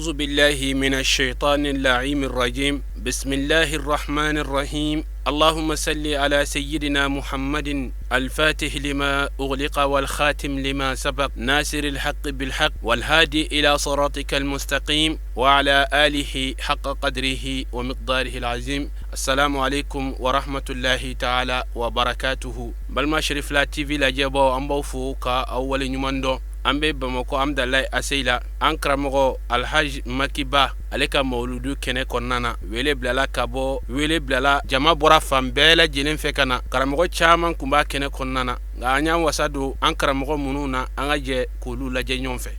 أعوذ بالله من الشيطان اللعين الرجيم. بسم الله الرحمن الرحيم. اللهم صل على سيدنا محمد الفاتح لما أغلق والخاتم لما سبق، ناصر الحق بالحق، والهادي إلى صراطك المستقيم، وعلى آله حق قدره ومقداره العظيم. السلام عليكم ورحمة الله تعالى وبركاته. Balima Cherifla TV lajɛbaw, an b'aw fo ka aw waleɲuman dɔn. An bɛ Bamakɔ Amdalayi ACI la, an karamɔgɔ Alhaji Makiba, ale ka mawuludu kɛnɛ kɔnɔna na. Wele bilala ka bɔ, wele bilala, jama bɔra fan bɛɛ lajɛlen fɛ ka na. Karamɔgɔ caman tun b'a kɛnɛ kɔnɔna na, nka an y'an wasa don an karamɔgɔ minnu na, an ka jɛ k'olu lajɛ ɲɔgɔn fɛ.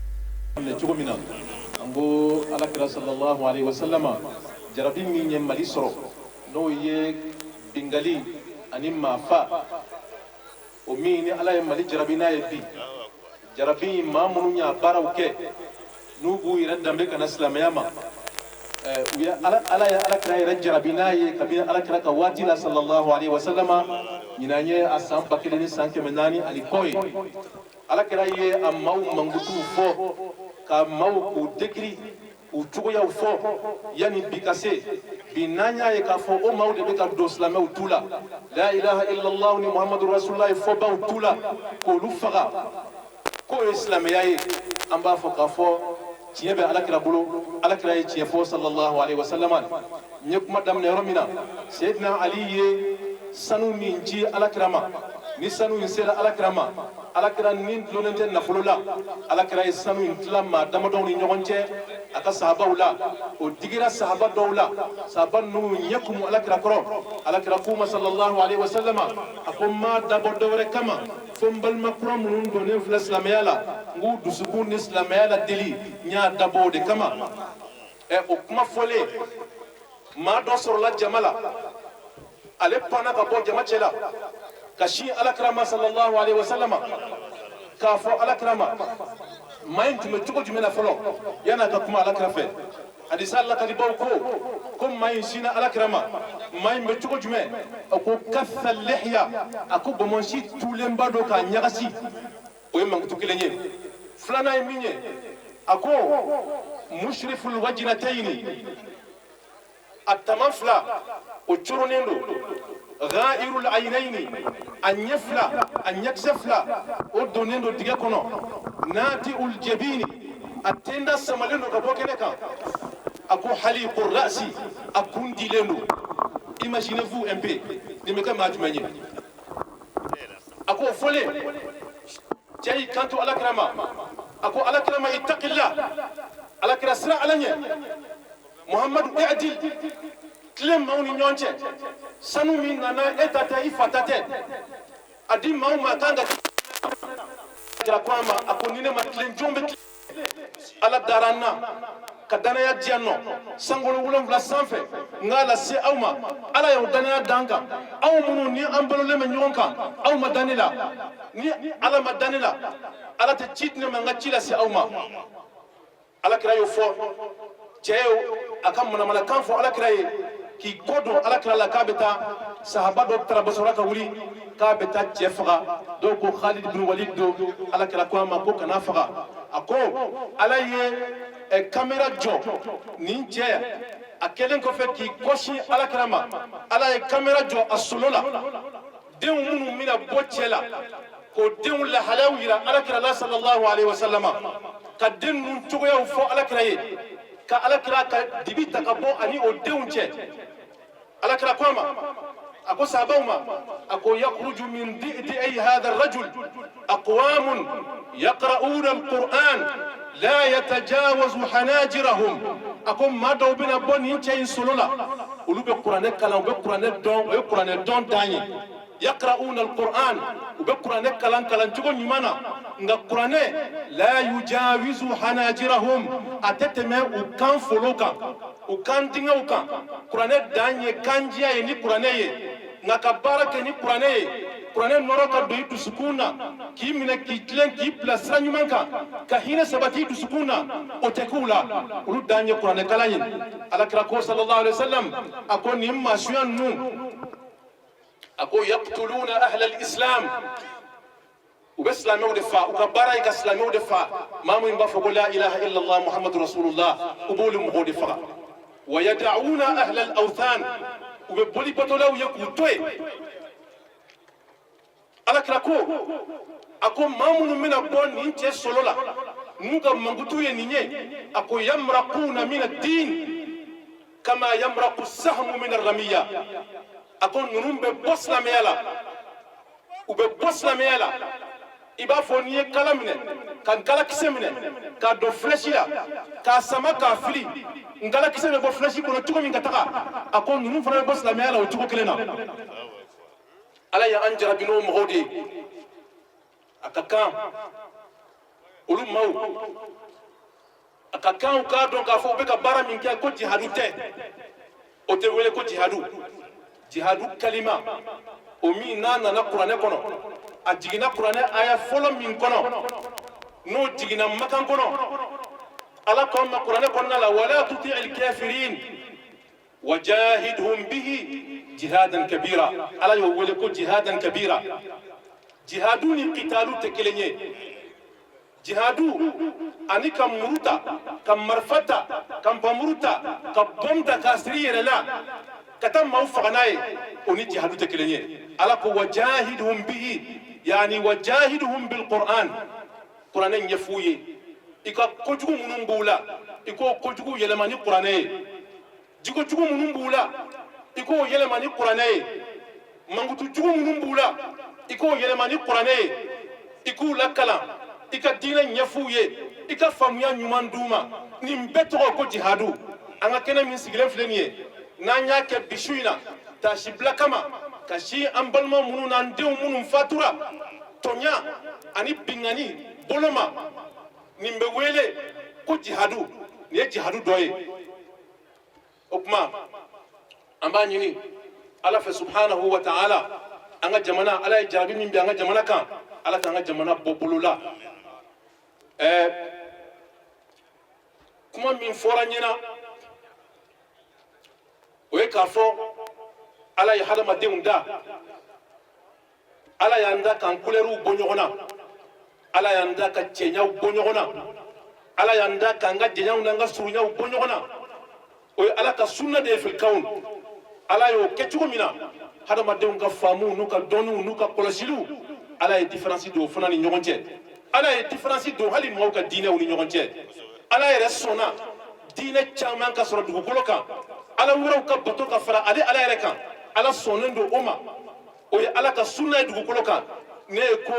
Cogo min na an ko Alakira sallallahu alaihi wasallam, jarabi min ye Mali sɔrɔ, n'o ye bingali ani maafa, o min ni Ala ye Mali jarabi n'a ye bi, jarabi maa minnu y'a baaraw kɛ, n'u b'u yɛrɛ danbe ka na silamɛya ma, u ye Ala, Ala ye Alakira yɛrɛ jarabi n'a ye kabini Alakira ka waati la sallallahu alaihi wasallama. Ɲinan ye a san 1400 ani kɔ ye. Alakira ye a maaw mankutuw fɔ, ka maaw k'u décrit, k'u cogoyaw fɔ yanni bi ka se. Bi n'an y'a ye k'a fɔ o maaw de bɛ ka don silamɛw tu la, la ilaha illallah ni Muhammadu rasulullah fɔbaw tu la, k'olu faga, k'o ye silamɛya ye, an b'a fɔ k'a fɔ tiɲɛ bɛ Alakira bolo. Alakira ye tiɲɛ fɔ sallallahu alaihi wasallam. N ye kuma daminɛ yɔrɔ min na, Seyidina Ali ye sanu min ci Alakira ma, ni sanu in sera Alakira ma, Alakira ni dulonnen tɛ nafolo la, Alakira ye sanu in tila maa damadɔw ni ɲɔgɔn cɛ a ka sahabaw la. O digira sahaba dɔw la, sahaba ninnu ɲɛ kumu Alakira kɔrɔ. Alakira k'u ma sallallahu alaihi wasallam, a ko n m'a dabɔ dɔwɛrɛ kama fo n balima kura minnu donnen filɛ silamɛya la, n k'u dusukun ni silamɛya la deli, n y'a dabɔ o de kama. Ɛ, o kuma fɔlen, maa dɔ sɔrɔla jama la, ale panna ka bɔ jama cɛ la ka sin Alakira ma sallallahu alaihi wasallam, k'a fɔ Alakira ma. Maa in tun bɛ cogo jumɛn na fɔlɔ yan'a ka kuma Alakira fɛ? Hadisa lakalibaw ko ko maa in sinna Alakira ma. Maa in bɛ cogo jumɛn? A ko katha lihya, a ko bɔnbɔnsi tulenba don k'a ɲagasi. O ye mankutu kelen ye. Filanan ye min ye, a ko mushriful wajinatayini, a tama fila o coronnen don, ghairul aynayni, a ɲɛ fila, a ɲɛkisɛ fila o donnen don dingɛ kɔnɔ, nati'ul jabini, a tenda samalen don ka bɔ kɛnɛ kan, a ko haliqur ra'si, a kun dilen don. Imaginez-vous un peu, nin bɛ kɛ maa jumɛn ye? A ko o fɔlen, cɛ y'i kanto Alakira ma, a ko Alakira ma: ittaqillah, Alakira, siran Ala ɲɛ, Muhammadu, i'dil, tilen maaw ni ɲɔgɔn cɛ. Sanu min nana, e ta tɛ, i fa ta tɛ, a di maaw ma kan ka kira. Ko a ma, a ko ni ne ma tilen, jɔn bɛ tilen? Ala dara n na ka danaya di yan nɔ sankolo wolonwula sanfɛ, n k'a lase aw ma. Ala y'o danaya d'an kan. Aw minnu ni an balolen bɛ ɲɔgɔn kan, aw ma dan ne la. Ni Ala ma dan ne la, Ala tɛ ci di ne ma n ka ci lase aw ma. Alakira y'o fɔ. Cɛ ye a ka manamanakan fɔ Alakira ye k'i kɔ don Alakira la k'a bɛ taa. Sahaba dɔ taara basɔrɔ ka wuli k'a bɛ taa cɛ faga. Dɔw ko Khalid bin Walid don. Alakira ko a ma ko kana faga. A ko Ala ye kamera jɔ nin cɛ, a kɛlen kɔfɛ k'i kɔsi Alakira ma, Ala ye kamera jɔ a solo la, denw minnu bɛna bɔ cɛ la, k'o denw lahalayaw yira Alakira la sallallahu alaihi wasallam, ka den ninnu cogoyaw fɔ Alakira ye, ka Alakira ka dibi ta ka bɔ ani o denw cɛ. Alakira ko a ma, a ko sahabaw ma, a ko yakhruju min di'di'i hadha ar-rajul aqwamun yaqra'una al-Qur'an la yatajawazu hanajirahum. A ko maa dɔw bɛna bɔ nin cɛ in solo la, olu bɛ kuranɛ kalan, u bɛ kuranɛ dɔn, o ye kuranɛ dɔn dan ye. Yaqra'una al-Qur'an, u bɛ kuranɛ kalan kalan cogo ɲuman na, nka kuranɛ la yujawizu hanajirahum, a tɛ tɛmɛ u kan folo kan, u kan dingɛw kan. Kuranɛ dan ye kanjiya ye ni kuranɛ ye, nka ka baara kɛ ni kuranɛ ye, kuranɛ nɔrɔ ka don i dusukun na k'i minɛ, k'i tilen, k'i bila sira ɲuman kan, ka hinɛ sabati i dusukun na, o tɛ k'u la. Olu dan ye kuranɛ kalan ye. Alakira ko sallallahu alaihi wasallam, a ko nin maasuya ninnu, a ko yaqtuluna ahla al-islam. U bɛ silamɛw de fa, u ka baara ye ka silamɛw de fa. Maa min b'a fɔ ko la ilaha illallah muhammadu rasulullah, u b'olu mɔgɔw de faga. Wa yad'una ahla al-awthan, u bɛ boli batolaw ye k'u to yen. Alakira ko, a ko maa minnu bɛna bɔ nin cɛ solo la, n'u ka mankutu ye nin ye, a ko yamraquna min ad-din kama yamraqu sahmu min ar-ramiya. A ko ninnu bɛ bɔ silamɛya la, u bɛ bɔ silamɛya la i b'a fɔ n'i ye kala minɛ, ka nkalakisɛ minɛ k'a don flèche la, k'a sama k'a fili, nkalakisɛ bɛ bɔ flèche kɔnɔ cogo min ka taga, a ko ninnu fana bɛ bɔ silamɛya la o cogo kelen na. Ala ye an jarabi n'o mɔgɔw de ye. A ka kan olu maaw, a ka kan u k'a dɔn k'a fɔ u bɛ ka baara min kɛ ko jihadu tɛ, o tɛ wele ko jihadu. Jihadu kalima o min n'a nana kuranɛ kɔnɔ, a jiginna kuranɛ aya fɔlɔ min kɔnɔ, n'o jiginna makan kɔnɔ, Ala ko an ma kuranɛ kɔnɔna la: wala tuti alkafirin wajahidhum bihi jihadan kabira. Ala y'o wele ko jihadan kabira. Jihadu ni kitalu tɛ kelen ye. Jihadu ani ka muru ta, ka marifa ta, ka npanmuru ta, ka bɔm ta k'a siri yɛrɛ la ka taa maaw faga n'a ye, o ni jihadu tɛ kelen ye. Ala ko wajahidhum bihi, yani wajahidhum bilquran. Kuranɛ ɲɛf'u ye, i ka kojugu minnu b'u la, i k'o kojugu yɛlɛma ni kuranɛ ye. Jogojugu minnu b'u la, i k'o yɛlɛma ni kuranɛ ye. Mankutu jugu minnu b'u la, i k'o yɛlɛma ni kuranɛ ye. I k'u lakalan, i ka diinɛ ɲɛf'u ye, i ka faamuya ɲuman d'u ma. Nin bɛɛ tɔgɔ ko jihadu. An ka kɛnɛ min sigilen filɛ nin ye, n'an y'a kɛ bi su in na taasibila kama ka si an balima minnu n'an denw minnu fatura tɔɲa ani bingani bolo ma, nin bɛ wele ko jihadu. Nin ye jihadu dɔ ye. O tuma an b'a ɲini Ala fɛ subhanahu wa ta'ala, an ka jamana, Ala ye jarabi min bɛ an ka jamana kan, Ala k'an ka jamana bɔ bolo la. Kuma min fɔra n ɲɛna, o ye k'a fɔ Ala ye hadamadenw da, Ala y'an da k'an kulɛriw bɔ ɲɔgɔn na, Ala y'an da ka cɛɲaw bɔ ɲɔgɔn na, Ala y'an da k'an ka janyaw n'an ka surunyaw bɔ ɲɔgɔn na. O ye Ala ka sunna de ye fil kawn. Ala y'o kɛ cogo min na, hadamadenw ka faamuw n'u ka dɔnniw n'u ka kɔlɔsiliw, Ala ye différence don o fana ni ɲɔgɔn cɛ. Ala ye différence don hali maaw ka diinɛw ni ɲɔgɔn cɛ. Ala yɛrɛ sɔnna diinɛ caman ka sɔrɔ dugukolo kan, ala wɛrɛw ka bato ka fara ale Ala yɛrɛ kan, Ala sɔnnen don o ma. O ye Ala ka sunna ye dugukolo kan. Ne ye ko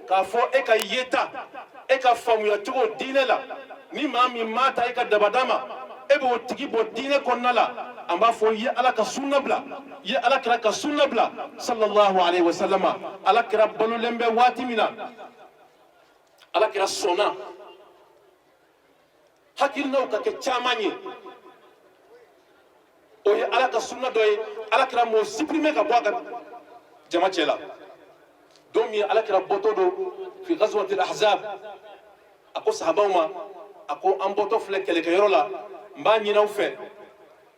k'a fɔ e ka yeta, e ka faamuya cogo diinɛ la, ni maa min maa ta e ka dabada ma, e b'o tigi bɔ diinɛ kɔnɔna la, an b'a fɔ i ye Ala ka sunna bila, i ye Ala kira ka sunna bila sallallahu alaihi wa sallama. Ala kira balolen bɛ waati min na, Ala kira sɔnna hakilinaw ka kɛ caman ye. O ye Ala ka sunna dɔ ye. Ala kira m'o supprimer ka bɔ a ka jama cɛ la. Don min Ala kira bɔtɔ don fi ghazwati al-ahzab, a ko sahabaw ma, a ko an bɔtɔ filɛ kɛlɛkɛyɔrɔ la, n b'a ɲini aw fɛ,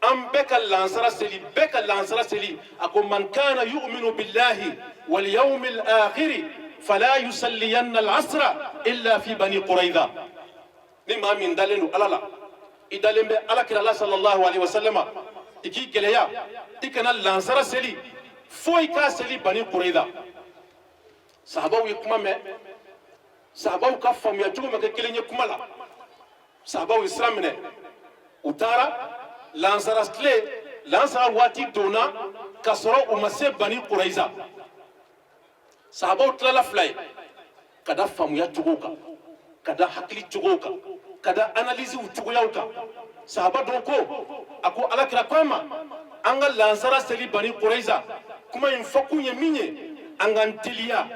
an bɛɛ ka lansara seli, bɛɛ ka lansara seli. A ko man kana yu'minu billahi wal yawmil akhir fala yusalliyanna al-asra illa fi bani qurayza. Ni maa min dalen don Ala la, i dalen bɛ Ala kira la sallallahu alaihi wasallama, i k'i gɛlɛya, i kana lansara seli fo i k'a seli bani qurayza. Sahabaw ye kuma mɛn, sahabaw ka faamuya cogo ma kɛ kelen ye kuma la. Sahabaw ye sira minɛ, u taara lansara tile, lansara waati donna ka sɔrɔ u ma se bani qurayza. Sahabaw tilala fila ye ka da faamuya cogow kan, ka da hakili cogow kan, ka da analysew cogoyaw kan. Sahaba dɔw ko, a ko Ala kira ko an ma an ka lansara seli bani qurayza, kuma in fɔkun ye min ye, an k'an teliya,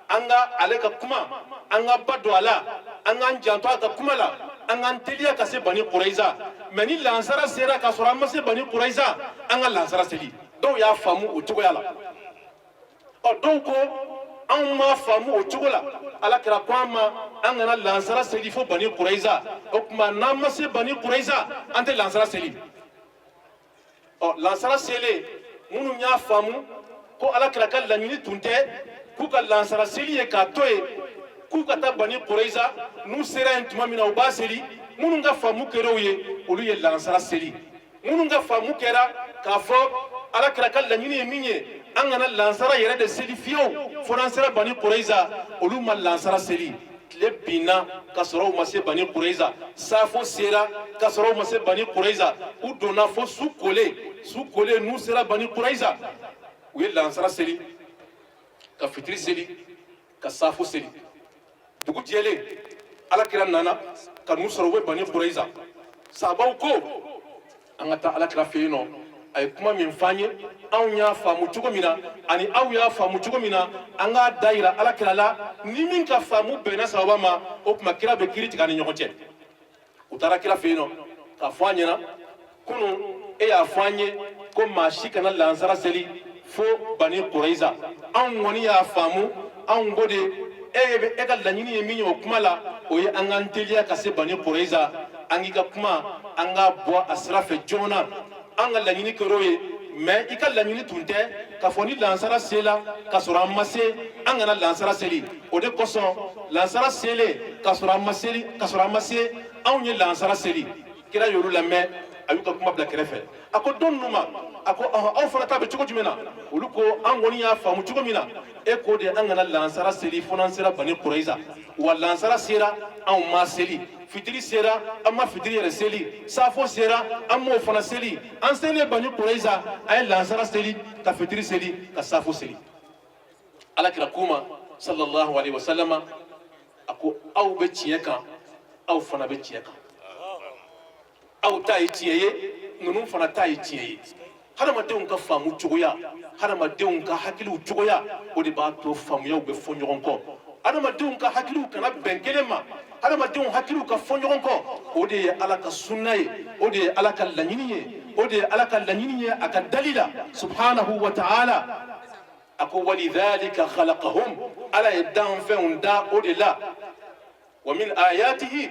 an ka ale ka kuma, an ka ba don a la, an k'an janto a ka kuma la, an k'an teliya ka se bani qurayza. Mɛ ni lansara sera ka sɔrɔ an ma se bani qurayza, an ka lansara seli. Dɔw y'a faamu o cogoya la. Ɔ, dɔw ko anw m'a faamu o cogo la. Ala kira ko an ma an kana lansara seli fo bani qurayza, o tuma n'an ma se bani qurayza, an tɛ lansara seli. Ɔ, lansara selen, minnu y'a faamu ko Ala kira ka laɲini tun tɛ k'u ka lansara seli ye k'a to yen, K'u ka taa Bani Kurɛyiza, n'u sera yen tuma min na, u b'a seli. Minnu ka faamu kɛra o ye, olu ye lansara seli. Minnu ka faamu kɛra k'a fɔ Ala kira ka laɲini ye min ye, an kana lansara yɛrɛ de seli fiyewu fo n'an sera Bani Kurɛyiza, olu ma lansara seli. Tile binna ka sɔrɔ u ma se Bani Kurɛyiza. Saafo sera ka sɔrɔ u ma se Bani Kurɛyiza. U donna fo su kolen. Su kolen, n'u sera Bani Kurɛyiza, u ye lansara seli, ka fitiri seli, ka saafo seli. Dugu jɛlen, Ala kira nana ka n'u sɔrɔ u bɛ Bani Kurɛyiza. Sahabaw ko an ka taa Ala kira fɛ yen nɔ, a ye kuma min f'an ye, anw y'a faamu cogo min na ani aw y'a faamu cogo min na, an k'a da yira Ala kira la. Ni min ka faamu bɛnna sahaba ma, o tuma kira bɛ kiiri tigɛ an ni ɲɔgɔn cɛ. U taara kira fɛ yen nɔ k'a fɔ a ɲɛna: kunun e y'a fɔ an ye ko maa si kana lansara seli fo Bani Kurɛyiza. Anw kɔni y'a faamu, anw ko de e bɛ e ka laɲini ye min ye o kuma la, o ye an k'an teliya ka se Bani Kurɛyiza, an k'i ka kuma an k'a bɔ a sira fɛ joona. An ka laɲini kɛra o ye, mais i ka laɲini tun tɛ k'a fɔ ni lansara sela ka sɔrɔ an ma se, an kana lansara seli. O de kosɔn lansara selen ka sɔrɔ an ma seli, ka sɔrɔ an ma se, anw ye lansara seli. Kira y'olu lamɛn, a y'u ka kuma bila kɛrɛfɛ. A ko don ninnu ma, a ko ɔhɔn, aw fana ta bɛ cogo jumɛn na? Olu ko an kɔni y'a faamu cogo min na, e ko de an kana lansara seli fo n'an sera Bani Kurɛyiza. Wa lansara sera, anw ma seli. Fitiri sera, an ma fitiri yɛrɛ seli. Saafo sera, an m'o fana seli. An selen Bani Kurɛyiza, an ye lansara seli, ka fitiri seli, ka saafo seli. Ala kira k'u ma sallallahu alaihi wasallam, a ko aw bɛ tiɲɛ kan, aw fana bɛ tiɲɛ kan. Aw ta ye tiɲɛ ye, ninnu fana ta ye tiɲɛ ye. Hadamadenw ka faamu cogoya, hadamadenw ka hakiliw cogoya, o de b'a to faamuyaw bɛ fɔ ɲɔgɔn kɔ. Hadamadenw ka hakiliw kana bɛn kelen ma, hadamadenw hakiliw ka fɔ ɲɔgɔn kɔ, o de ye Ala ka sunna ye, o de ye Ala ka laɲini ye, o de ye Ala ka laɲini ye a ka dali la subhanahu wa ta'ala. A ko walidhalika khalaqahum, Ala ye danfɛnw da o de la. ومن آياته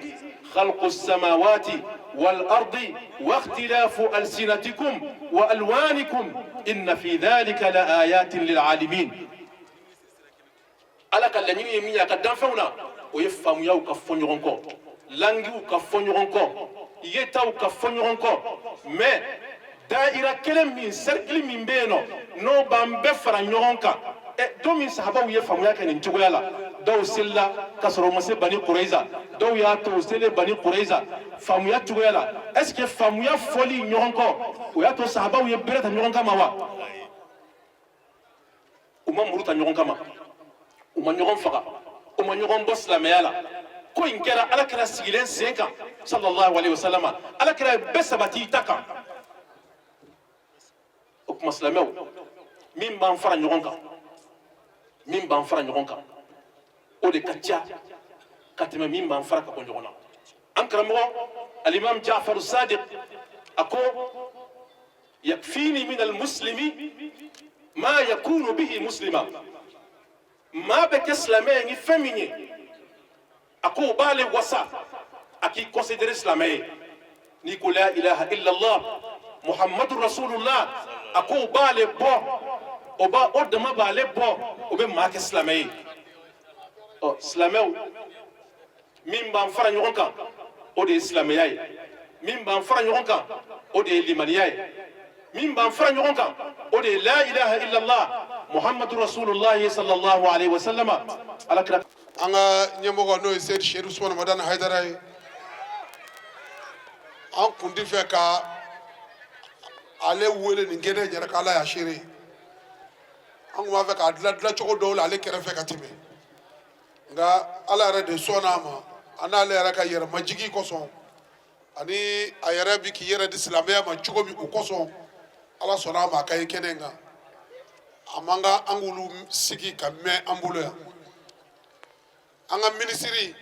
خلق السماوات والأرض واختلاف ألسنتكم وألوانكم إن في ذلك لآيات للعالمين. Ala ka laɲini ye min ye a ka danfɛnw na, o ye faamuyaw ka fɔ ɲɔgɔn kɔ, langiw ka fɔ ɲɔgɔn kɔ, yetaw ka fɔ ɲɔgɔn kɔ. Mais daira kelen min, cercle min bɛ yen nɔ, n'o b'an bɛɛ fara ɲɔgɔn kan. Ɛ, don min sahabaw ye faamuya kɛ nin cogoya la, dɔw selila ka sɔrɔ u ma se Bani Kurɛyiza, dɔw y'a to u selen Bani Kurɛyiza, faamuya cogoya la, est ce que faamuya fɔli ɲɔgɔn kɔ, o y'a to sahabaw ye bere ta ɲɔgɔn kama wa? U ma muru ta ɲɔgɔn kama, u ma ɲɔgɔn faga, u ma ɲɔgɔn bɔ silamɛya la. Ko in kɛra Ala kira sigilen sen kan sallallahu alaihi wasallam. Ala kira ye bɛɛ sabati i ta kan. O tuma silamɛw, min b'an fara ɲɔgɔn kan, min b'an fara ɲɔgɔn kan, o de ka ca ka tɛmɛ min b'an fara ka bɔ ɲɔgɔn na. An karamɔgɔ Alimam Jafaru Sadiq a ko yakfini min almuslimi ma yakunu bihi muslima, maa bɛ kɛ silamɛ ye ni fɛn min ye, a ko o b'ale wasa a k'i considéré silamɛ ye. N'i ko la ilaha illallah Muhammadu rasulullah, a ko o b'ale bɔ, o b'a o dama b'ale bɔ, o bɛ maa kɛ silamɛ ye. Ɔ silamɛw, min b'an fara ɲɔgɔn kan, o de ye silamɛya ye. Min b'an fara ɲɔgɔn kan, o de ye limaniya ye. Min b'an fara ɲɔgɔn kan, o de ye la ilaha illallah Muhammadu rasulullah sallallahu alaihi wasallam. Ala kira An ka ɲɛmɔgɔ, n'o ye Seyidi Seyidu Usumani Madani Hayidara ye, an kun ti fɛ ka ale wele nin kɛnɛ in yɛrɛ kan. Ala y'a seere, an kun b'a fɛ k'a dilan dilancogo dɔw la ale kɛrɛfɛ ka tɛmɛ, nka Ala yɛrɛ de sɔnna a ma, a n'ale yɛrɛ ka yɛrɛmajigi kosɔn, ani a yɛrɛ bi k'i yɛrɛ di silamɛya ma cogo min, o kosɔn Ala sɔnna a ma a ka ye kɛnɛ in kan. A man kan an k'olu sigi ka mɛn an bolo yan. An ka minisiri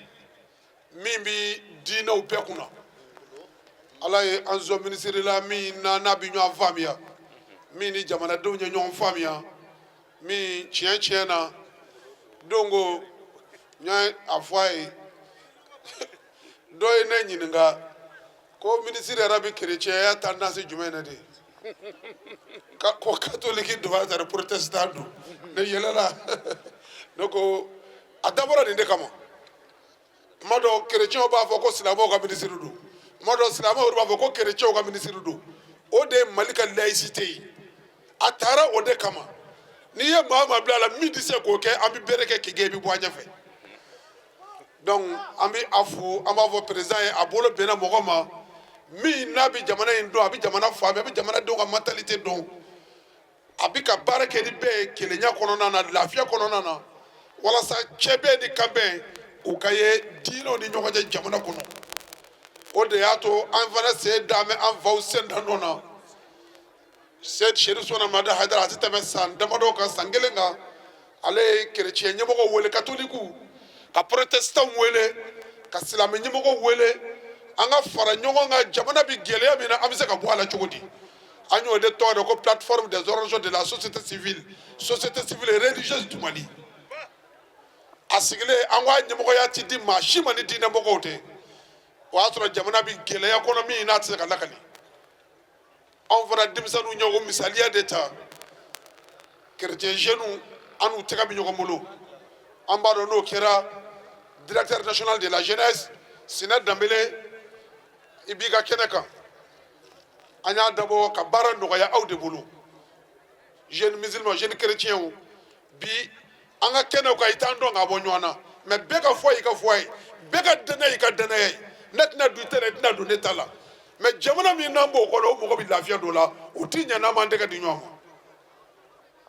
min bi diinɛw bɛɛ kunna, Ala ye an sɔn minisiri la min na n'a bi ɲɔgɔn faamuya, min ni jamanadenw ye ɲɔgɔn faamuya, min tiɲɛ tiɲɛ na don ko n ye a fɔ a ye. Dɔ ye ne ɲininka ko minisiri yɛrɛ bɛ kerecɛnya tendance jumɛn na de, ko catholique don wa tari protestant don. Ne yɛlɛla, ne ko a dabɔra nin de kama. Tuma dɔw kerecɛnw b'a fɔ ko silamɛw ka minisiri don, tuma dɔw silamɛw yɛrɛ b'a fɔ ko kerecɛnw ka minisiri don. O de ye Mali ka laïcité ye. A taara o de kama. N'i ye maa o maa bila a la min tɛ se k'o kɛ, an bɛ bere kɛ k'i gɛn, i bɛ bɔ an ɲɛfɛ. Donc an bɛ a fo, an b'a fɔ président ye, a bolo bɛnna mɔgɔ ma min n'a bɛ jamana in dɔn, a bɛ jamana faamu, a bɛ jamanadenw ka mentalité dɔn, a bɛ ka baara kɛ ni bɛɛ ye kelenya kɔnɔna na, lafiya kɔnɔna na, walasa cɛbɛn ni kanbɛn u ka ye diinɛw ni ɲɔgɔn cɛ jamana kɔnɔ. O de y'a to an fana sen da bɛ an faw sen da nɔ na. Seyid Sherif Usumana Madani Hayidara, a tɛ tɛmɛ san damadɔ kan, san kelen kan, ale ye kerecɛn ɲɛmɔgɔw wele, katolikiw, ka protestantw wele, ka silamɛ ɲɛmɔgɔw wele, an ka fara ɲɔgɔn kan. Jamana bɛ gɛlɛya min na, an bɛ se ka bɔ a la cogo di? An y'o de tɔgɔ da ko plateforme des organisations de la société civile, société civile religieuse du Mali. A sigilen, an ko a ɲɛmɔgɔya ti di maa si ma ni diinɛ mɔgɔw tɛ. O y'a sɔrɔ jamana bɛ gɛlɛya kɔnɔ min n'a tɛ se ka lakali. Anw fana denmisɛnninw ye o misaliya de ta. Chrétien jeunes, an n'u tɛgɛ bɛ ɲɔgɔn bolo. An b'a dɔn n'o kɛra directeur national de la jeunesse Sinɛ Danbele, i b'i ka kɛnɛ kan. An y'a dabɔ ka baara nɔgɔya aw de bolo, jeune musulman, jeune chrétien. Bi an ka kɛnɛw kan, i t'an dɔn ka bɔ ɲɔgɔn na, mais bɛɛ ka fɔ y'i ka fɔ ye, bɛɛ ka danaya y'i ka danaya ye. Ne tɛna don i ta la, i tɛna don ne ta la, mais jamana min n'an b'o kɔnɔ, o mɔgɔ bɛ lafiya dɔ la, o ti ɲɛ n'an m'an tɛgɛ di ɲɔgɔn ma.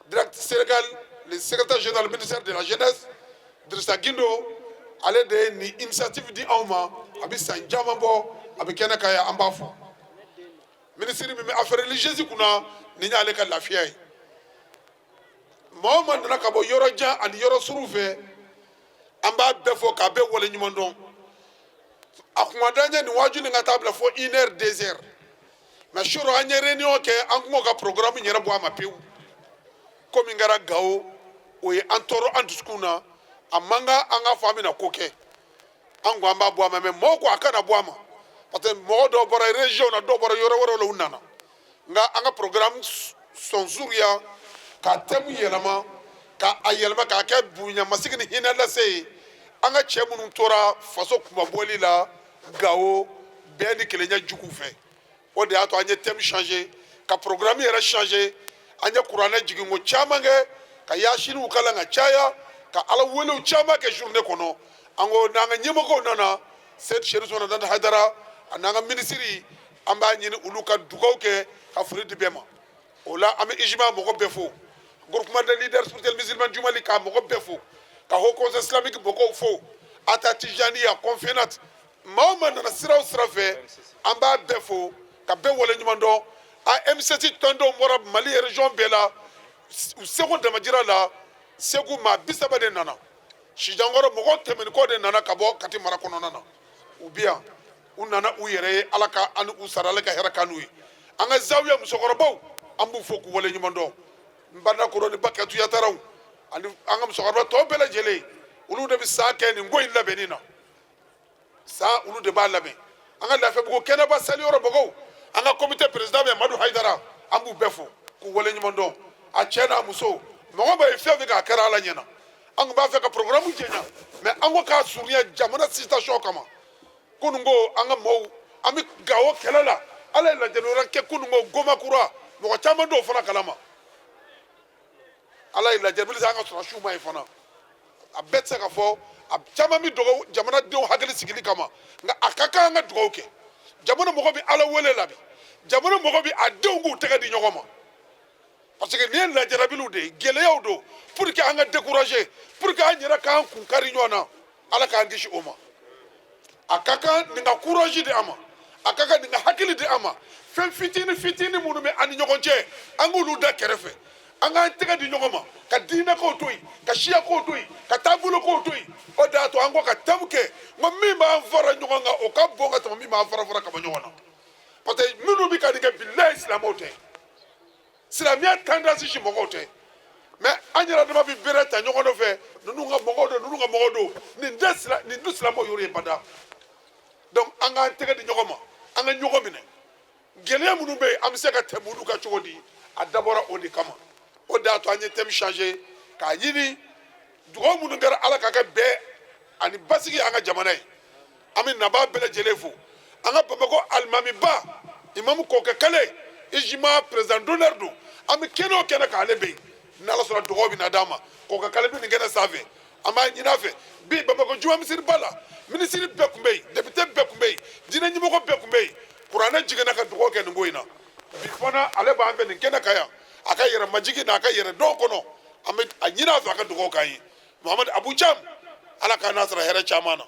Direct Sénégal, le secrétaire général du ministère de la jeunesse, Drissa Guindo, ale de ye nin initiative di anw ma. A bɛ san caman bɔ, a bɛ kɛnɛ kan yan, an b'a fɔ. Minisiri min bɛ affaires religieuses kunna, nin y'ale ka lafiya ye. Maa o maa nana ka bɔ yɔrɔ jan ani yɔrɔ surun fɛ, an b'a bɛɛ fɔ k'a bɛɛ wale ɲuman dɔn. A kun ka d'an ye nin waaju nin ka taa bila fo une heure, 2 heures, mais suro an ye réunion kɛ, an kun ka programme yɛrɛ bɔ a ma pewu. Ko min kɛra Gawo, o ye an tɔɔrɔ an dusukun na. A man kan an k'a fɔ an bɛna ko kɛ, an ko an b'a bɔ a ma, mais mɔgɔw ko a kana bɔ a ma, parce que mɔgɔ dɔw bɔra région na, dɔw bɔra yɔrɔ wɛrɛw la, u nana. Nka an ka programme sɔnsuruya ka thème yɛlɛma, ka a yɛlɛma k'a kɛ bonyamasigi ni hinɛ lase ye an ka cɛ minnu tora faso kunmabɔli la Gawo, bɛn ni kelenya juguw fɛ. O de y'a to an ye thème changer, ka programme yɛrɛ changer. An ye kuranɛ jiginko caman kɛ, ka yasiniw kalan ka caya, ka ala welew caman kɛ journée kɔnɔ. An ko n'an ka ɲɛmɔgɔw nana, Seyid Sherif Usumana Madani Hayidara a n'an ka minisiri, an b'a ɲini olu ka dugaw kɛ ka foli di bɛɛ ma. O la, an bɛ ijima mɔgɔ bɛɛ fo, groupement des leaders spirituels musulmans du Mali ka mɔgɔ bɛɛ fo, ka haut conseil islamique mɔgɔw fo, ata tijaniya, confénat, maa o maa nana sira o sira fɛ, an b'a bɛɛ fo ka bɛɛ wale ɲuman dɔn. A M7 tɔndenw bɔra Mali région bɛɛ la, u seko damajira la. Segu maa 30 de nana, Sijankɔrɔ mɔgɔ 100 ni kɔ de nana ka bɔ Kati mara kɔnɔna na. U bi yan, u nana u yɛrɛ ye. Ala ka an u sara, Ala ka hɛrɛ k'an n'u ye. An ka zawiya musokɔrɔbaw, an b'u fo k'u wale ɲuman dɔn. N bandakoro ni Bakɛtu Yataraw ani an ka musokɔrɔba tɔw bɛɛ lajɛlen, olu de bɛ san kɛ nin ko in labɛnni na, san olu de b'a labɛn. An ka Lafiyabugu kɛnɛba saliyɔrɔ mɔgɔw, an ka comité président bɛ Madu Hayidara, an b'u bɛɛ fo k'u wale ɲuman dɔn, a cɛ n'a muso. Mɔgɔ bɛ ye fɛn fɛn k'a kɛra Ala ɲɛna. An tun b'a fɛ ka programme jɛnya, mais an ko k'a surunya jamana situation kama. Kunun ko an ka maaw, an bɛ Gawo kɛlɛ la, Ala ye lajɛli wɛrɛ kɛ kunun ko Gomakura, mɔgɔ caman t'o fana kalama. Ala ye lajɛli se an ka sɔrɔsiw ma yen fana. A bɛɛ tɛ se ka fɔ, a caman bɛ dugawu jamanadenw hakili sigili kama, nka a ka kan an ka dugawu kɛ. Jamana mɔgɔ bɛ Ala wele la bi, jamana mɔgɔ bɛ a denw k'u tɛgɛ di ɲɔgɔn ma, parce que nin ye lajarabiliw de ye, gɛlɛyaw don pour que an ka décourager, pour que an yɛrɛ k'an kun kari ɲɔgɔn na. Ala k'an kisi o ma. A ka kan nin ka courage di an ma, a ka kan nin ka hakili di an ma. Fɛn fitinin fitinin minnu bɛ an ni ɲɔgɔn cɛ, an k'olu da kɛrɛfɛ, an k'an tɛgɛ di ɲɔgɔn ma, ka diinɛkow to yen, ka siyakow to yen, ka taabolokow to yen. O de y'a to an ko ka thème kɛ n ko min b'an fara ɲɔgɔn kan, o ka bon ka tɛmɛ min b'an fara fara ka bɔ ɲɔgɔn na, parce que minnu bɛ ka nin kɛ, bilayi, silamɛw tɛ, silamɛya tendance si mɔgɔw tɛ, mais an yɛrɛ dama bɛ bere ta ɲɔgɔn nɔfɛ, ninnu ka mɔgɔw don, ninnu ka mɔgɔw don. Nin tɛ sila, nin tɛ silamɛw yɔrɔ ye bada. Donc an k'an tɛgɛ di ɲɔgɔn ma, an ka ɲɔgɔn minɛ. Gɛlɛya minnu bɛ yen, an bɛ se ka tɛmɛ olu kan cogo di? A dabɔra o de kama. O de y'a to an ye thème changer k'a ɲini dugawu minnu kɛra, Ala ka kɛ bɛn ani basigi an ka jamana ye. An bɛ nabaa bɛɛ lajɛlen fo. An ka Bamakɔ alimamiba, imamu Kɔkɛ Kale, Ijima président d'honneur don. An bɛ kɛnɛ o kɛnɛ k'ale bɛ yen, n'Ala sɔnna dugawu bɛ na d'an ma. Kɔkɛ Kale bɛ nin kɛnɛ sanfɛ, an b'a ɲini a fɛ. Bi Bamakɔ juma misiriba la, minisiri bɛɛ tun bɛ yen, député bɛɛ tun bɛ yen, diinɛ ɲɛmɔgɔ bɛɛ tun bɛ yen. Kuranɛ jiginna ka dugawu kɛ nin ko in na. Bi fana ale b'an fɛ nin kɛnɛ kan yan, a ka yɛrɛ majigin n'a ka yɛrɛ dɔn kɔnɔ, an bɛ a ɲini a fɛ a ka dugawu k'an ye. Muhamadu Abu Jam, Ala k'an n'a sara hɛrɛ caman na,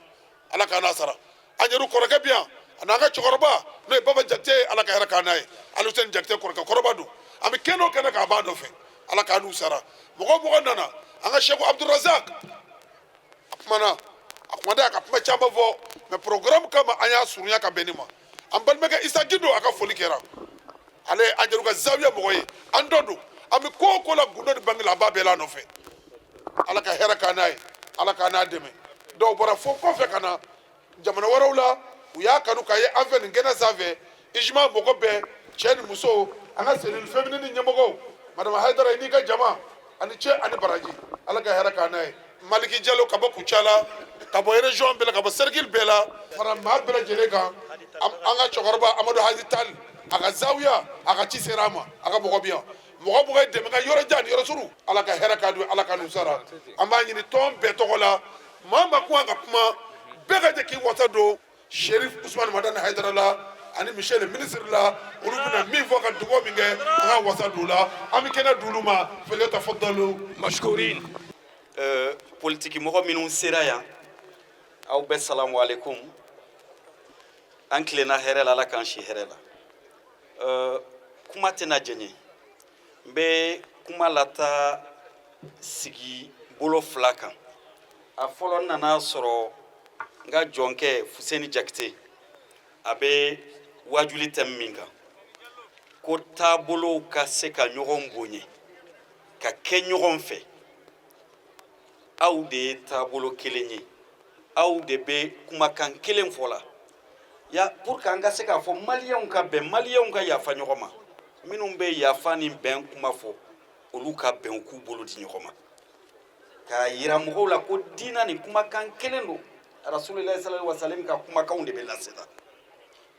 Ala k'an n'a sara. An yɛrɛ kɔrɔkɛ bi yan, a n'an ka cɛkɔrɔba n'o ye Baba Jakite ye, Ala ka hɛrɛ k'an n'a ye. Aluseni Jakite kɔrɔkɛ kɔrɔba don. An bɛ kɛnɛ o kɛnɛ k'a b'a nɔfɛ, Ala k'an n'u sara. Mɔgɔ o mɔgɔ nana, an ka Sɛku Abdurazak, a kumana, a kuma da, a ka kuma caman fɔ, mais programme kama an y'a surunya ka bɛn nin ma. An balimakɛ Isa Gindo, a ka foli kɛra. Ale ye an yɛrɛ ka zawiya mɔgɔ ye, an dɔ don. An bɛ ko o ko la, gundo ni bange la, an b'a bɛɛ la nɔfɛ. Ala ka hɛrɛ k'an n'a ye, Ala k'an n'a dɛmɛ. Dɔw bɔra fo kɔfɛ ka na jamana wɛrɛw la, u y'a kanu k'a ye an fɛ nin kɛnɛ sanfɛ. Ijima mɔgɔ bɛɛ, cɛ ni muso, an ka cellule féminine ɲɛmɔgɔw, madame Hayidara, i n'i ka jama ani cɛ ani baraji, Ala ka hɛrɛ k'an n'a ye. Maliki Jalo ka bɔ Kucala, ka bɔ région bɛɛ la, ka bɔ cercle bɛɛ la, fara maa bɛɛ lajɛlen kan. An ka cɛkɔrɔba Amadu Haji Tali, a ka zawiya, a ka ci sera a ma, a ka mɔgɔ bi yan, mɔgɔ mɔgɔ ye dɛmɛ ka yɔrɔ jan ni yɔrɔ surun, Ala ka hɛrɛ k'a dun, Ala ka n'u sara. An b'a ɲini tɔn bɛɛ tɔgɔ la, maa ma kuma ka kuma, bɛɛ ka jɛ k'i wasa don Sherif Usman Madani Hayidara la ani monsieur le ministre la. Olu bɛna min fɔ ka dugawu min kɛ, an ka wasa don la, an bɛ kɛnɛ d'olu ma. Falyatafadalu mashkurin. Politiki mɔgɔ minnu sera yan, aw bɛɛ salamu aleykum. An tilenna hɛrɛ la, Ala k'an si hɛrɛ la. Kuma tɛna jɛɲɛ, n bɛ kuma lata sigi bolo fila kan. A fɔlɔ, n nana sɔrɔ n ka jɔnkɛ Fuseni Jakite, a bɛ wajuli thème min kan, ko taabolow ka se ka ɲɔgɔn bonya ka kɛ ɲɔgɔn fɛ. Aw de ye taabolo kelen ye, aw de bɛ kumakan kelen fɔ la ya, pour que an ka se k'a fɔ maliyɛnw ka bɛn, maliyɛnw ka yafa ɲɔgɔn ma. Minnu bɛ yafa ni bɛn kuma fɔ, olu ka bɛn, k'u bolo di ɲɔgɔn ma, k'a yira mɔgɔw la ko diina ni kumakan kelen don. Rasulilayi sallallahu alaihi wasallam ka kumakanw de bɛ lasela,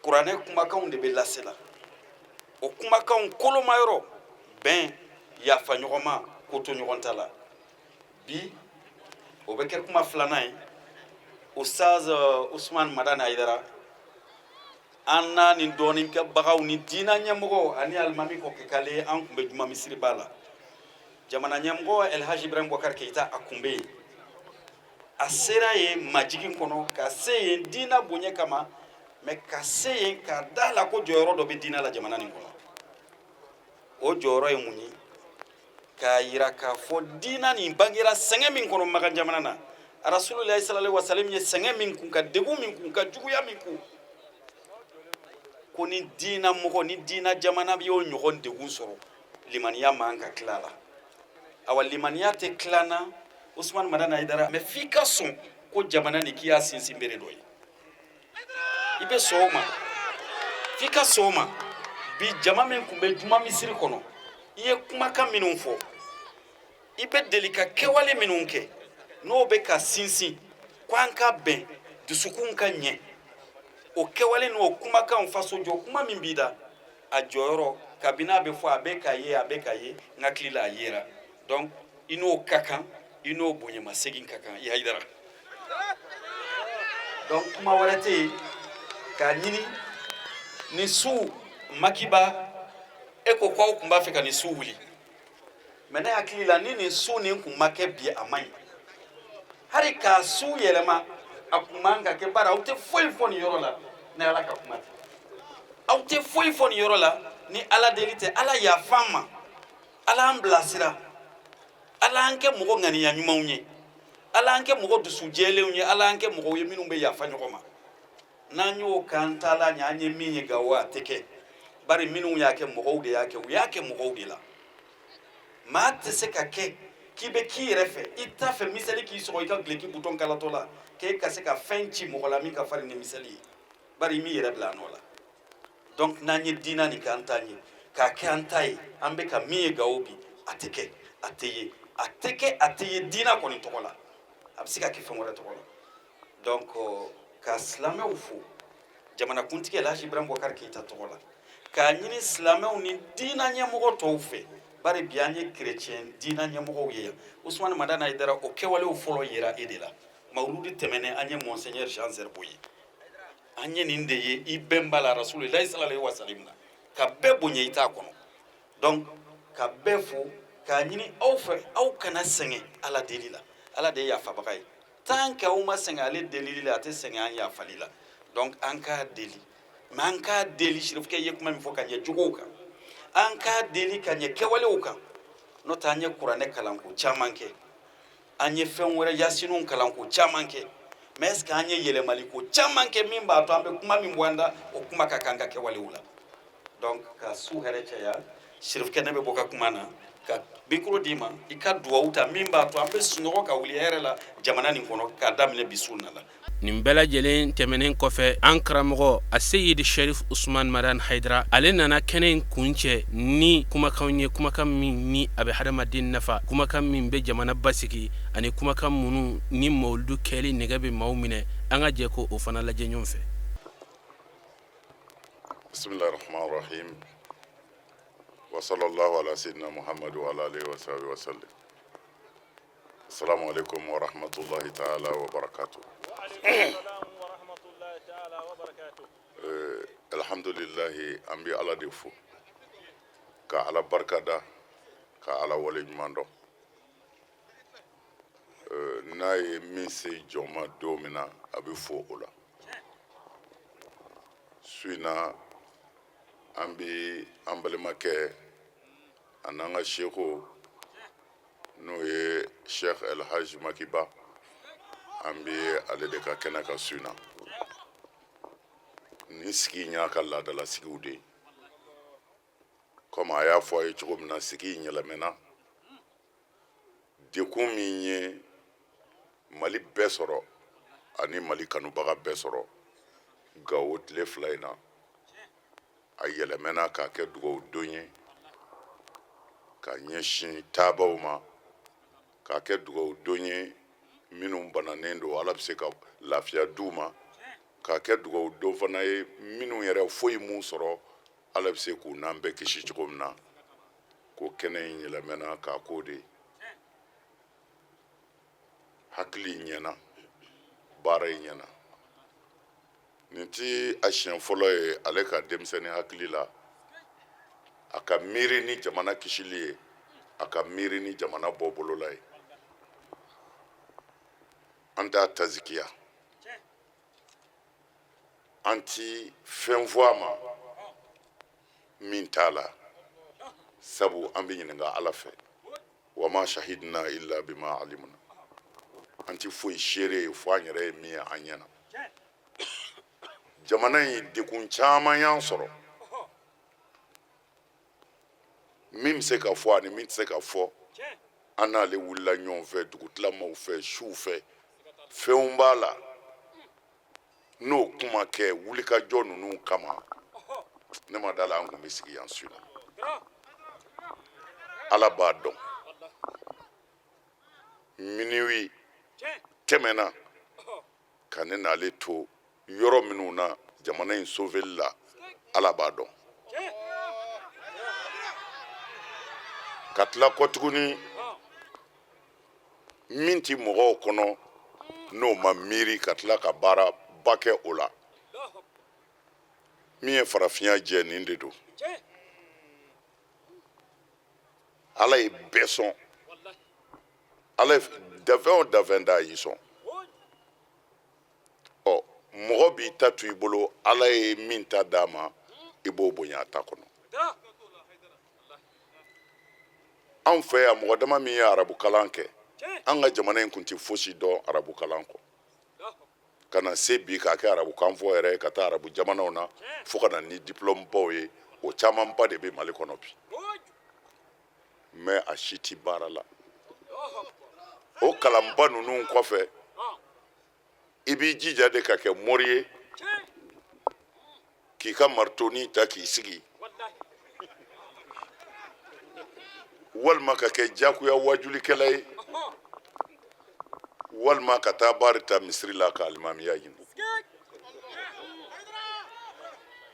kuranɛ kumakanw de bɛ lasela. O kumakanw kolomayɔrɔ bɛn, yafa ɲɔgɔn ma, ko to ɲɔgɔn ta la. Bi o bɛ kɛ kuma filanan ye. Ustaz Usman Madani Hayidara, an n'a ni dɔɔninkɛbagaw ni diina ɲɛmɔgɔw ani alimami Kɔkɛ Kale, an tun bɛ juma misiriba la. Jamana ɲɛmɔgɔ Elhaji Ibrahim Boubacar Keita, a kun bɛ yen. A sera yen majigin kɔnɔ, ka se yen diina bonya kama, mais ka se yen ka da la ko jɔyɔrɔ dɔ bɛ diina la jamana nin kɔnɔ. O jɔyɔrɔ ye mun ye? K'a yira k'a fɔ diina nin bangera sɛgɛn min kɔnɔ Makan jamana na, Rasulilayi sallallahu alaihi wasallam ye sɛgɛn min kun, ka degun min kun, ka juguya min kun, ko ni diina mɔgɔ ni diina jamana y'o ɲɔgɔn degun sɔrɔ, limaniya man ka tila la. Awa, limaniya tɛ tila na, Usman Madani Hayidara, mais f'i ka sɔn ko jamana nin k'i y'a sinsin bere dɔ ye. I bɛ sɔn o ma, f'i ka sɔn o ma. Bi jama min tun bɛ juma misiri kɔnɔ, i ye kumakan minnu fɔ, i bɛ deli ka kɛwale minnu kɛ, n'o bɛ ka sinsin ko an ka bɛn, dusukun ka ɲɛ, o kɛwale n'o kumakan, faso jɔ kuma min b'i da, a jɔyɔrɔ kabini a bɛ fɔ, a bɛ ka ye, a bɛ ka ye, n hakili la a yera. Donc i n'o ka kan, i n'o bonyamasegin ka kan, i Hayidara. Donc kuma wɛrɛ tɛ yen k'a ɲini ni su makiba. E ko k'aw tun b'a fɛ ka nin su wuli, mais ne hakili la ni nin su nin kun ma kɛ bi, a man ɲi. Hali k'a su yɛlɛma, a kun man ka kɛ, bari aw tɛ foyi fɔ nin yɔrɔ la ni Ala ka kuma tɛ. Aw tɛ foyi fɔ nin yɔrɔ la ni Ala deli tɛ. Ala yafa an ma, Ala an bilasira, Ala an kɛ mɔgɔ ŋaniya ɲumanw ye, Ala an kɛ mɔgɔ dusu jɛlenw ye, Ala an kɛ mɔgɔw ye minnu bɛ yafa ɲɔgɔn ma. N'an y'o k'an taala ɲɛ, an ye min ye Gawo, a tɛ kɛ, bari minnu y'a kɛ, mɔgɔw de y'a kɛ, u y'a kɛ mɔgɔw de la. Maa tɛ se ka kɛ k'i bɛ k'i yɛrɛ fɛ, i t'a fɛ miseli k'i sɔgɔ i ka gileki butɔn kalatɔ la, k'e ka se ka fɛn ci mɔgɔ la min ka farin ni miseli ye, bari i m'i yɛrɛ bila a nɔ la. Donc n'an ye diina nin k'an ta ye, k'a kɛ an ta ye, an bɛ ka min ye Gawo bi, a tɛ kɛ, a tɛ ye, a tɛ kɛ, a tɛ ye diina kɔni tɔgɔ la. A bɛ se ka kɛ fɛn wɛrɛ tɔgɔ la. Donc Ka silamɛw fo jamanakuntigi Elhaji Ibrahim Boubacar Keita tɔgɔ la, k'a ɲini silamɛw ni diina ɲɛmɔgɔ tɔw fɛ, bari bi an ye kerecɛn diina ɲɛmɔgɔw ye yan. Usumani Madani Hayidara, o kɛwalew fɔlɔ yera e de la. Mawuludi tɛmɛnen, an ye Monseigneur Jean Zerbo ye, an ye nin de ye i bɛnba la Rasulilahi sallallahu alaihi wasallam na, ka bɛɛ bonya i t'a kɔnɔ. Donc ka bɛɛ fo, k'a ɲini aw fɛ, aw kana sɛgɛn Ala deli la. Ala de ye yafabaga ye. Tant que aw ma sɛgɛn ale delili la, a tɛ sɛgɛn an yafali la. Donc an k'a deli, mais an k'a deli, sirifukɛ ye kuma min fɔ, ka ɲɛ jogow kan, an k'a deli ka ɲɛ kɛwalew kan. N'o tɛ, an ye kuranɛ kalanko caman kɛ, an ye fɛn wɛrɛ yasiniw kalanko caman kɛ, mais est ce que an ye yɛlɛmaliko caman kɛ min b'a to an bɛ kuma min bɔ an da, o kuma ka kan ka kɛwalew la? Donc ka su hɛrɛ caya. Sirifukɛ, ne bɛ bɔ ka kuma na ka mikoro d'i ma, i ka duwawu ta min b'a to an bɛ sunɔgɔ ka wuli hɛrɛ la jamana nin kɔnɔ, k'a daminɛ bi su na la. Nin bɛɛ lajɛlen tɛmɛnen kɔfɛ, an karamɔgɔ Aseyidi Sherif Usman Madan Hayidara, ale nana kɛnɛ in kuncɛ ni kumakanw ye, kumakan min ni a bɛ hadamaden nafa, kumakan min bɛ jamana basigi, ani kumakan minnu ni mawuludu kɛli nɛgɛ bɛ maaw minɛ. An ka jɛ ko o fana lajɛ ɲɔgɔn fɛ. Bisimilahi rahman rahim wa sallallahu ala sayyidina Muhammad wa ala alihi wa sahbihi wa sallam. Assalamu alaikum wa rahmatullahi ta'ala wa barakatuh. Alhamdulillahi, an bɛ Ala de fo, ka Ala barika da, ka Ala wale ɲuman dɔn. N'a ye min se jɔn ma don min na, a bɛ fo o la. Su in na, an bɛ an balimakɛ a n'an ka seko, n'o ye Sheikh El Hadj Makiba, an bɛ ale de ka kɛnɛ kan su in na. Nin sigi in y'a ka laadala sigiw de ye. Komi a y'a fɔ a ye cogo min na, sigi in yɛlɛmɛna. Dekun min ye Mali bɛɛ sɔrɔ ani Mali kanubaga bɛɛ sɔrɔ Gawo tile 2 in na, a yɛlɛmɛna k'a kɛ dugawu don ye ka ɲɛsin taabaw ma, k'a kɛ dugawu don ye minnu bananen don, Ala bɛ se ka lafiya d'u ma, k'a kɛ dugawu don fana ye minnu yɛrɛ foyi m'u sɔrɔ, Ala bɛ se k'u n'an bɛɛ kisi cogo min na. Ko kɛnɛ in yɛlɛmɛna k'a k'o de ye. Hakili ɲɛna, baara in ɲɛna. Nin ti a siɲɛ fɔlɔ ye ale ka denmisɛnnin hakili la, a ka miiri ni jamana kisili ye, a ka miiri ni jamana bɔ bolola ye. An t'a tazikiya, an ti fɛn fɔ a ma min t'a la, sabu an bɛ ɲininka Ala fɛ. Wa ma shahidina illa bima alimuna. An ti foyi seere ye fo an yɛrɛ ye min ye an ɲɛ na. Jamana in degun caman y'an sɔrɔ, min bɛ se ka fɔ ani min tɛ se ka fɔ. An n'ale wulila ɲɔgɔn fɛ, dugutilamaw fɛ, suw fɛ, fɛnw b'a la n'o kuma kɛ wulikajɔ ninnu kama. Ne ma da la an kun bɛ sigi yan su la. Ala b'a dɔn, minuit tɛmɛna ka ne n'ale to yɔrɔ minnu na jamana in sauveli la, Ala b'a dɔn. Ka tila kɔ tuguni, min ti mɔgɔw kɔnɔ n'o ma miiri ka tila ka baaraba kɛ o la, min ye farafinya jɛ, nin de don. Ala ye bɛɛ sɔn. Ala ye dafɛn o dafɛn da, a y'i sɔn. Ɔ, mɔgɔ b'i ta to i bolo, Ala ye min ta d'a ma, i b'o bonya a ta kɔnɔ. Anw fɛ yan, mɔgɔ dama min ye arabukalan kɛ, an ka jamana in kun tɛ fosi dɔn arabukalan kɔ, ka na se bi k'a kɛ arabukan fɔ yɛrɛ ye, ka taa arabu jamanaw na, fo ka na ni diplɔmubaw ye. O camanba de bɛ Mali kɔnɔ bi, mais a si tɛ baara la. O kalanba ninnu kɔfɛ, i b'i jija de ka kɛ mori ye, k'i ka maritoni ta k'i sigi, walima ka kɛ jagoya wajulikɛla ye, walima ka taa baari ta misiri la ka alimamiya ɲini.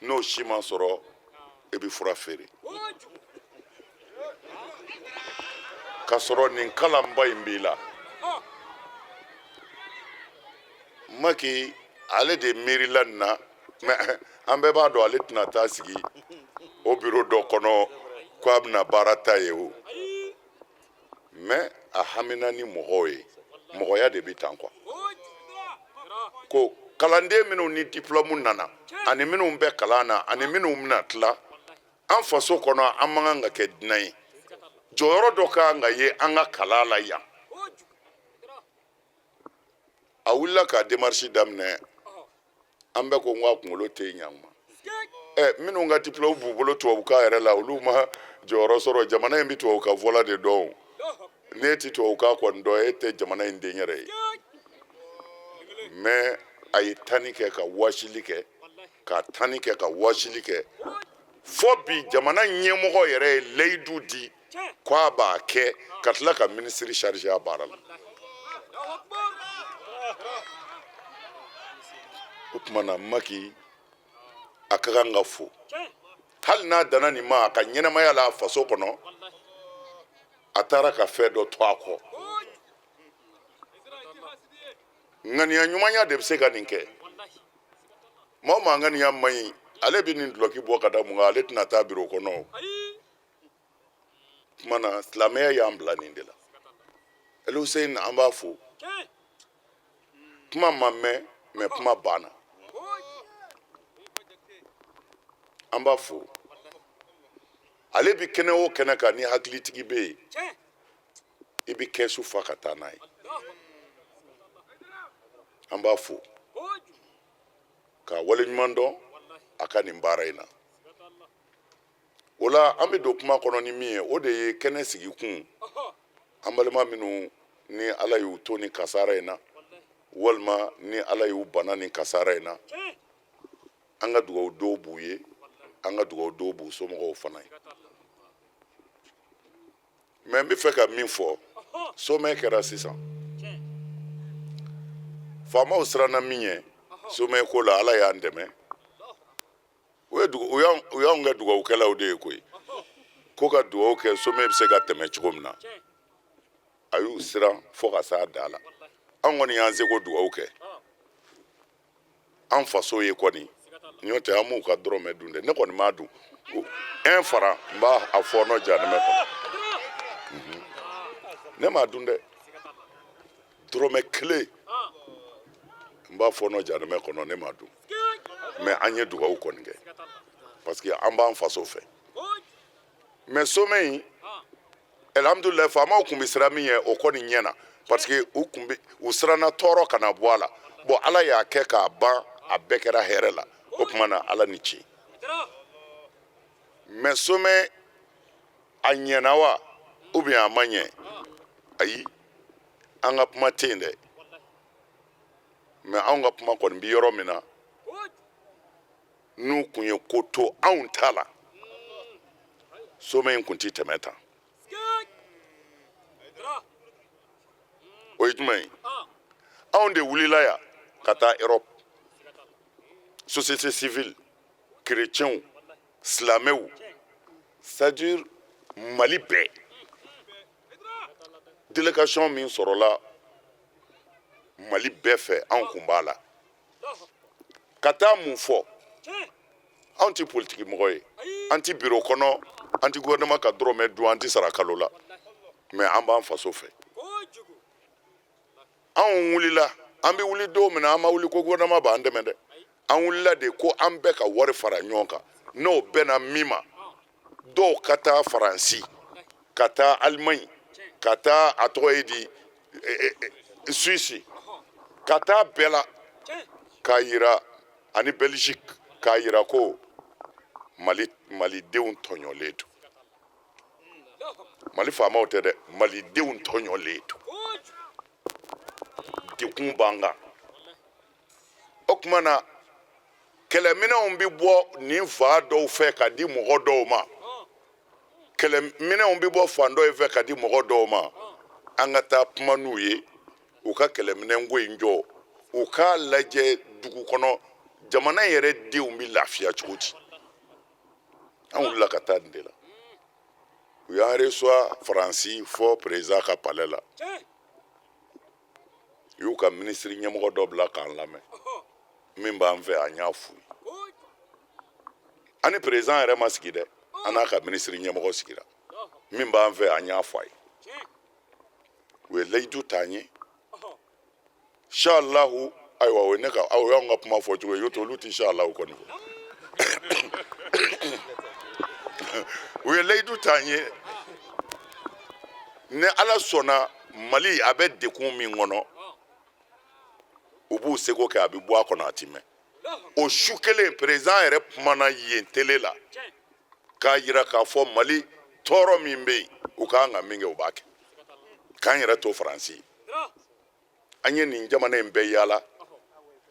N'o si ma sɔrɔ, i bɛ fura feere. K'a sɔrɔ nin kalanba in b'i la. Maki, ale de miirila nin na, mais an bɛɛ b'a dɔn ale tɛna taa sigi o biro dɔ kɔnɔ ko a bɛna baara ta ye o. Mais a hamina ni mɔgɔw ye, mɔgɔya de bɛ tan quoi. Ko kalanden minnu ni diplôme nana, ani minnu bɛ kalan na, ani minnu bɛna tila an faso kɔnɔ, an man kan ka kɛ dunan ye. Jɔyɔrɔ dɔ ka kan ka ye an ka kalan la yan. A wulila ka démarche daminɛ. An bɛɛ ko n ko a kunkolo tɛ yen ɲa. Ɛ, minnu ka diplôme b'u bolo tubabukan yɛrɛ la, olu ma jɔyɔrɔ sɔrɔ. Jamana in bɛ tubabukan fɔla de dɔn. N'e tɛ tubabukan kɔni dɔn, e tɛ jamana in den yɛrɛ ye. Mais a ye tanni kɛ ka wasili kɛ, ka tanni kɛ ka wasili kɛ, fo bi jamana ɲɛmɔgɔ yɛrɛ ye layidu di ko a b'a kɛ, ka tila ka minisiri chargé a baara la. O tuma na, Maki, a ka kan ka fo. Hali n'a danna nin ma a ka ɲɛnamaya la a faso kɔnɔ, a taara ka fɛn dɔ to a kɔ. Ŋaniya ɲumanya de bɛ se ka nin kɛ. Maa o maa ŋaniya man ɲi, ale bɛ nin dulɔki bɔ ka da mun kan? Ale tɛna taa biro kɔnɔ. O tuma na, silamɛya y'an bila nin de la. El Hussein, an b'a fo. Kuma ma mɛn, mais kuma banna. An b'a fo. Ale bɛ kɛnɛ o kɛnɛ kan, ni hakilitigi bɛ yen, i bɛ kɛsu fa ka taa n'a ye. An b'a fo k'a waleɲuman dɔn a ka nin baara in na. O la, an bɛ don kuma kɔnɔ ni min ye, o de ye kɛnɛ sigikun. An balima minnu ni Ala y'u to ni kasara in na, walima ni Ala y'u bana ni kasara in na, an ka dugawu dɔw b'u ye, an ka dugawu dɔw b'u somɔgɔw fana ye. Mais n bɛ fɛ ka min fɔ, sommet kɛra sisan, faamaw siranna min ɲɛ sommet ko la, Ala y'an dɛmɛ. U y'anw kɛ dugawukɛlaw de ye koyi, ko ka dugawu kɛ sommet bɛ se ka tɛmɛ cogo min na. A y'u siran fo ka s'a da la. An kɔni y'an seko dugawu kɛ an faso ye kɔni. N'o tɛ, an m'u ka dɔrɔmɛ dun dɛ. Ne kɔni m'a dun. Un franc, n b'a a fɔɔnɔ janimɛ kɔnɔ. Ne m'a dun dɛ. Dɔrɔmɛ kelen, n b'a fɔɔnɔ janimɛ kɔnɔ. Ne m'a dun, mais an ye dugawu kɔni kɛ, parce que an b'an faso fɛ. Mais sommet in, alhamdulilayi, faamaw tun bɛ siran min ɲɛ, o kɔni ɲɛna, parce que u tun bɛ u siranna tɔɔrɔ kana bɔ a la. Bon, Ala y'a kɛ k'a ban, a bɛɛ kɛra hɛrɛ la. O tuma na, Ala ni ce. Mais sommet a ɲɛna wa, ou bien a ma ɲɛ? Ayi, an ka kuma tɛ yen dɛ. Mais anw ka kuma kɔni bɛ yɔrɔ min na, n'u kun ye ko to anw ta la, sommet in kun tɛ tɛmɛ tan. O ye jumɛn ye? Anw de wulila yan ka taa Europe, société civile, chrétiens, silamɛw, c'est-à-dire Mali bɛɛ, délégation min sɔrɔla Mali bɛɛ fɛ, anw kun b'a la ka taa mun fɔ? Anw tɛ politiki mɔgɔ ye, an tɛ biro kɔnɔ, an tɛ gouvernement ka dɔrɔmɛ dun, an tɛ sara kalo la, mais an b'an faso fɛ. Anw wulila, an bɛ wuli don min na, an ma wuli ko gouvernement b'an dɛmɛ dɛ. An wulila de ko an bɛɛ ka wari fara ɲɔgɔn kan, n'o bɛnna min ma, dɔw ka taa Faransi, ka taa Alimaɲi, ka taa, a tɔgɔ ye di, Suisse, ka taa bɛɛ la k'a yira, ani Belgique, k'a yira ko Mali, malidenw tɔɲɔlen don. Mali faamaw tɛ dɛ, malidenw tɔɲɔlen don, dekun b'an kan. O tuma na, kɛlɛminɛnw bɛ bɔ nin fa dɔw fɛ ka di mɔgɔ dɔw ma, kɛlɛminɛnw bɛ bɔ fan dɔ in fɛ ka di mɔgɔ dɔw ma. An ka taa kuma n'u ye, u ka kɛlɛminɛnko in jɔ, u k'a lajɛ dugu kɔnɔ. Jamana yɛrɛ denw bɛ lafiya cogo di? An wulila ka taa nin de la. U y'an reçoit Faransi fɔ président ka palais la. U y'u ka minisiri ɲɛmɔgɔ dɔ bila k'an lamɛn. Min b'an fɛ, an y'a f'u ye. An ni président yɛrɛ ma sigi dɛ, an n'a ka minisiri ɲɛmɔgɔ sigira. Min b'an fɛ, an y'a fɔ a ye. U ye layidu t'an ye, inshallahu. Ayiwa, o ye ne ka, o y'anw ka kuma fɔ cogo ye. Y'o to, olu tɛ inshallahu kɔni fɔ. U ye layidu t'an ye, ni Ala sɔnna, Mali a bɛ degun min kɔnɔ, u b'u seko kɛ, a bɛ bɔ a kɔnɔ, a ti mɛn. O su kelen, président yɛrɛ kumana yen tele la k'a yira k'a fɔ Mali tɔɔrɔ min bɛ yen, u ka kan ka min kɛ, u b'a kɛ. K'an yɛrɛ to Faransi, an ye nin jamana in bɛɛ yaala.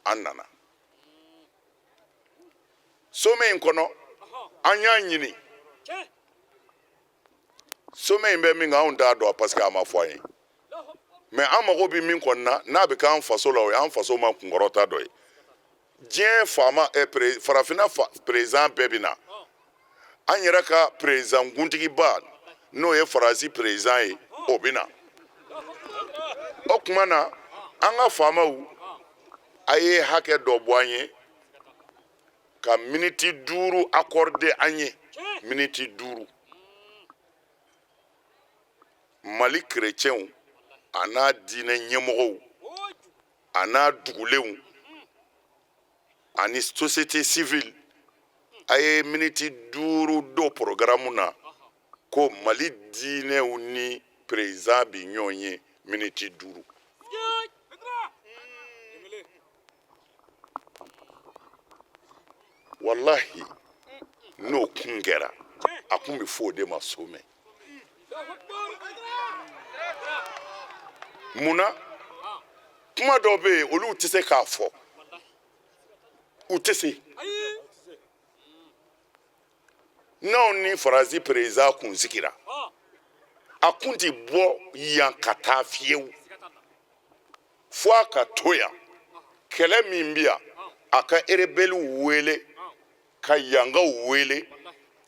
An nana sommet in kɔnɔ, an y'a ɲini. Sommet in bɛ min kan, anw t'a dɔn, parce que a ma fɔ an ye. Mais an mago bɛ min kɔni na, n'a bɛ k'an faso la, o y'an faso ma kunkɔrɔta dɔ ye. Diɲɛ faama, farafinna président bɛɛ bɛ na. An yɛrɛ ka président kuntigiba, n'o ye Faransi président ye, o bɛ na. O tuma na, an ka faamaw, a ye hakɛ dɔ bɔ an ye ka miniti 5 accordé an ye, miniti 5, Mali kerecɛnw a n'a diinɛ ɲɛmɔgɔw a n'a dugulenw ani société civile, a ye miniti 5 don programme na ko Mali diinɛw ni président bi ɲɔgɔn ye miniti 5. Walahi, n'o kun kɛra, a kun bɛ fɔ o de ma sommet. Mun na? Kuma dɔ bɛ yen, olu tɛ se k'a fɔ, u tɛ se. N'anw ni Faransi président kun sigira, a kun tɛ bɔ yan ka taa fiyewu, fo a ka to yan. Kɛlɛ min bɛ yan, a ka erebeliw wele, ka yankaw wele,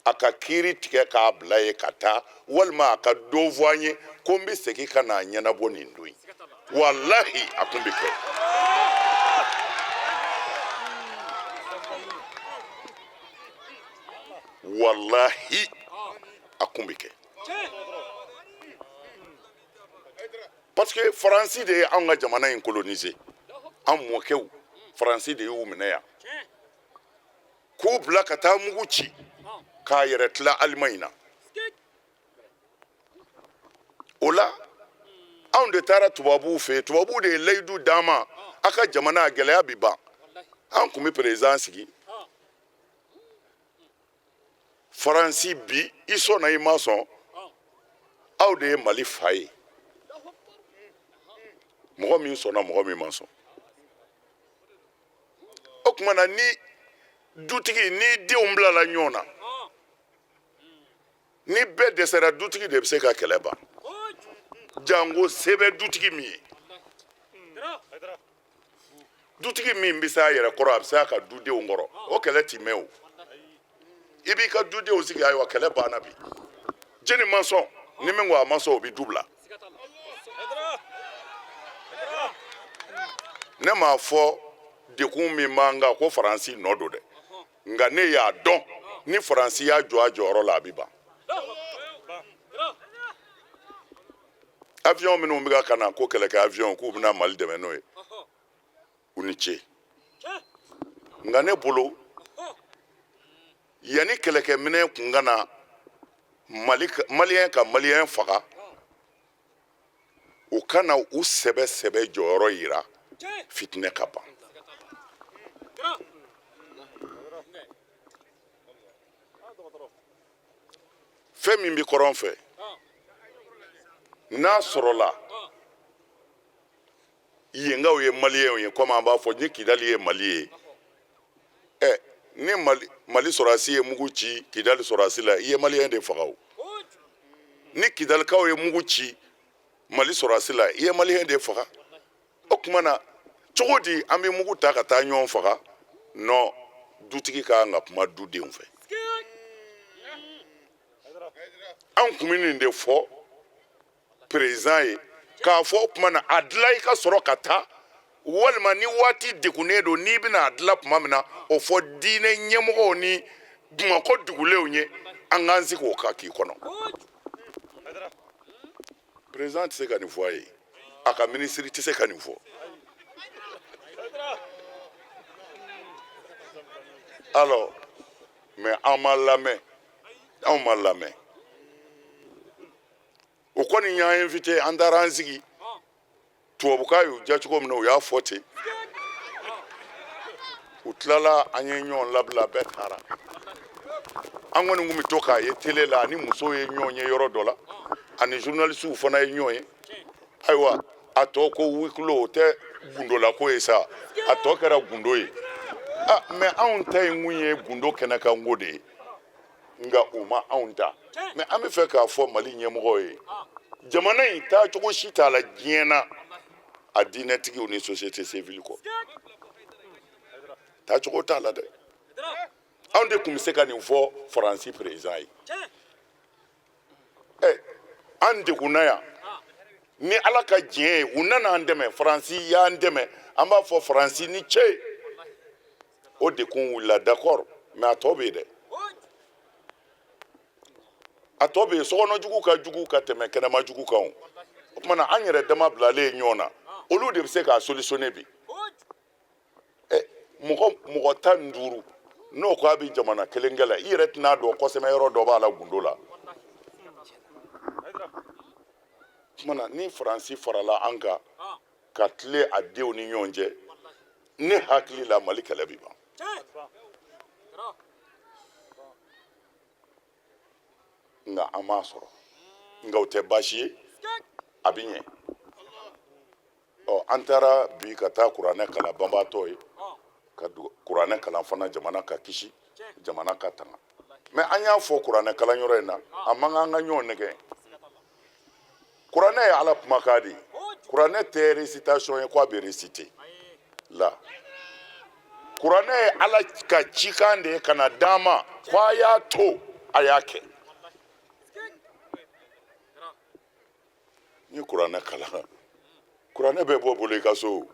a ka kiiri tigɛ k'a bila ye ka taa, walima a ka don fɔ an ye ko n bɛ segin ka n'a ɲɛnabɔ nin don in. Walahi, a kun bɛ kɛ. Walahi, a kun bɛ kɛ, parce que Faransi de ye anw ka jamana in coloniser. An mɔkɛw, Faransi de y'u minɛ yan k'u bila ka taa mugu ci k'a yɛrɛ tila Alimaɲi na. O la, anw de taara tubabuw fɛ yen. Tubabuw de ye layidu d'an ma, a ka jamana gɛlɛya bi ban. An kun bɛ président sigi Faransi bi, i sɔnna, i ma sɔn, aw de ye Mali fa ye. Mɔgɔ min sɔnna, mɔgɔ min ma sɔn. O tuma na, ni dutigi ni denw bilala ɲɔgɔn na, ni bɛɛ dɛsɛra, dutigi de bɛ se ka kɛlɛ ban, janko se bɛ dutigi min ye. Dutigi min bɛ se a yɛrɛ kɔrɔ, a bɛ se a ka dudenw kɔrɔ, o kɛlɛ ti mɛn. O i b'i ka dudenw sigi, ayiwa, kɛlɛ banna bi. Jɛni ma sɔn, ni min ko a ma sɔn, o bɛ du bila. Ne m'a fɔ degun min b'an kan ko Faransi nɔ don dɛ, nka ne y'a dɔn, ni Faransi y'a jɔ a jɔyɔrɔ la, a bɛ ban. Avion minnu bɛ ka na ko kɛlɛkɛ avion, k'u bɛna Mali dɛmɛ n'o ye, u ni ce. Nka ne bolo, yanni kɛlɛkɛminɛn kun ka na Mali, Maliyɛn ka Maliyɛn faga, u ka na u sɛbɛ sɛbɛ jɔyɔrɔ yira, fitinɛ ka ban. Fɛn min bɛ kɔrɔn fɛ, n'a sɔrɔla yenkaw ye Maliyɛnw ye, komi an b'a fɔ ni Kidali ye Mali ye, ɛ ni Mali sɔrɔdasi ye mugu ci Kidali sɔrɔdasi la, i ye Maliyɛn de faga. O ni Kidalikaw ye mugu ci Mali sɔrɔdasi la, i ye Maliyɛn de faga. O tuma na, cogo di an bɛ mugu ta ka taa ɲɔgɔn faga? Non, dutigi ka kan ka kuma dudenw fɛ. An kun bɛ nin de fɔ président ye k'a fɔ o tuma na a dilan i ka sɔrɔ ka taa, walima ni waati degunnen don, n'i bɛna a dilan tuma min na, o fɔ diinɛ ɲɛmɔgɔw ni Bamakɔ dugulenw ye, an k'an sigi o kan k'i kɔnɔ. Président tɛ se ka nin fɔ a ye, a ka minisiri tɛ se ka nin fɔ. Alors, mais an ma lamɛn, anw ma lamɛn. O kɔni y'an invité, an taara an sigi. Tubabukan y'u diya cogo min na, u y'a fɔ ten. U tilala, an ye ɲɔgɔn labila, bɛɛ taara. An kɔni tun bɛ to k'a ye tele la, ani musow ye ɲɔgɔn ye yɔrɔ dɔ la, ani journalisiw fana ye ɲɔgɔn ye. Ayiwa, a tɔ ko huis clos, o tɛ gundolako ye sa, a tɔ kɛra gundo ye. Ah, mais anw ta in kun ye gundo kɛnɛkanko de ye, nka u ma anw ta. Mais an bɛ fɛ k'a fɔ Mali ɲɛmɔgɔw ye, jamana in taacogo si t'a la diɲɛ na a diinɛtigiw ni société civile kɔ, taacogo t'a la dɛ. Anw de tun bɛ se ka nin fɔ Faransi président ye. Ɛ, an degunna yan, ni Ala ka diɲɛ ye, u nana an dɛmɛ, Faransi y'an dɛmɛ, an b'a fɔ Faransi ni ce. O dekun wulila, d'accord, mais a tɔ bɛ yen dɛ, a tɔ bɛ yen. Sokɔnɔ jugu ka jugu ka tɛmɛ kɛnɛma jugu kan. O o tuma na, an yɛrɛ dama bilalen ɲɔgɔn na, olu de bɛ se k'a solutionner bi. Ɛ, mɔgɔ 15 n'o ko a bɛ jamana kelen kɛlɛ, i yɛrɛ tɛna dɔn kɔsɛmɛ yɔrɔ dɔ b'a la gundo la. Tuma na, ni Faransi farala an kan ka tilen a denw ni ɲɔgɔn cɛ, ne hakili la Mali kɛlɛ bi ban. Nka an m'a sɔrɔ, nka o tɛ baasi ye, a bɛ ɲɛ. Ɔ, an taara bi ka taa kuranɛ kalan banbaatɔ ye, ka kuranɛ kalan fana, jamana ka kisi, jamana ka tanga. Mais an y'a fɔ kuranɛ kalan yɔrɔ in na, a man kan ka ɲɔgɔn nɛgɛn. Kuranɛ ye Ala kumakan de ye. Kuranɛ tɛ récitation ye ko a bɛ réciter la. Kuranɛ ye Ala ka cikan de ye ka na d'an ma ko a y'a to, a y'a kɛ. Ni kuranɛ kalan, kuranɛ bɛ bɔ bolo i ka so.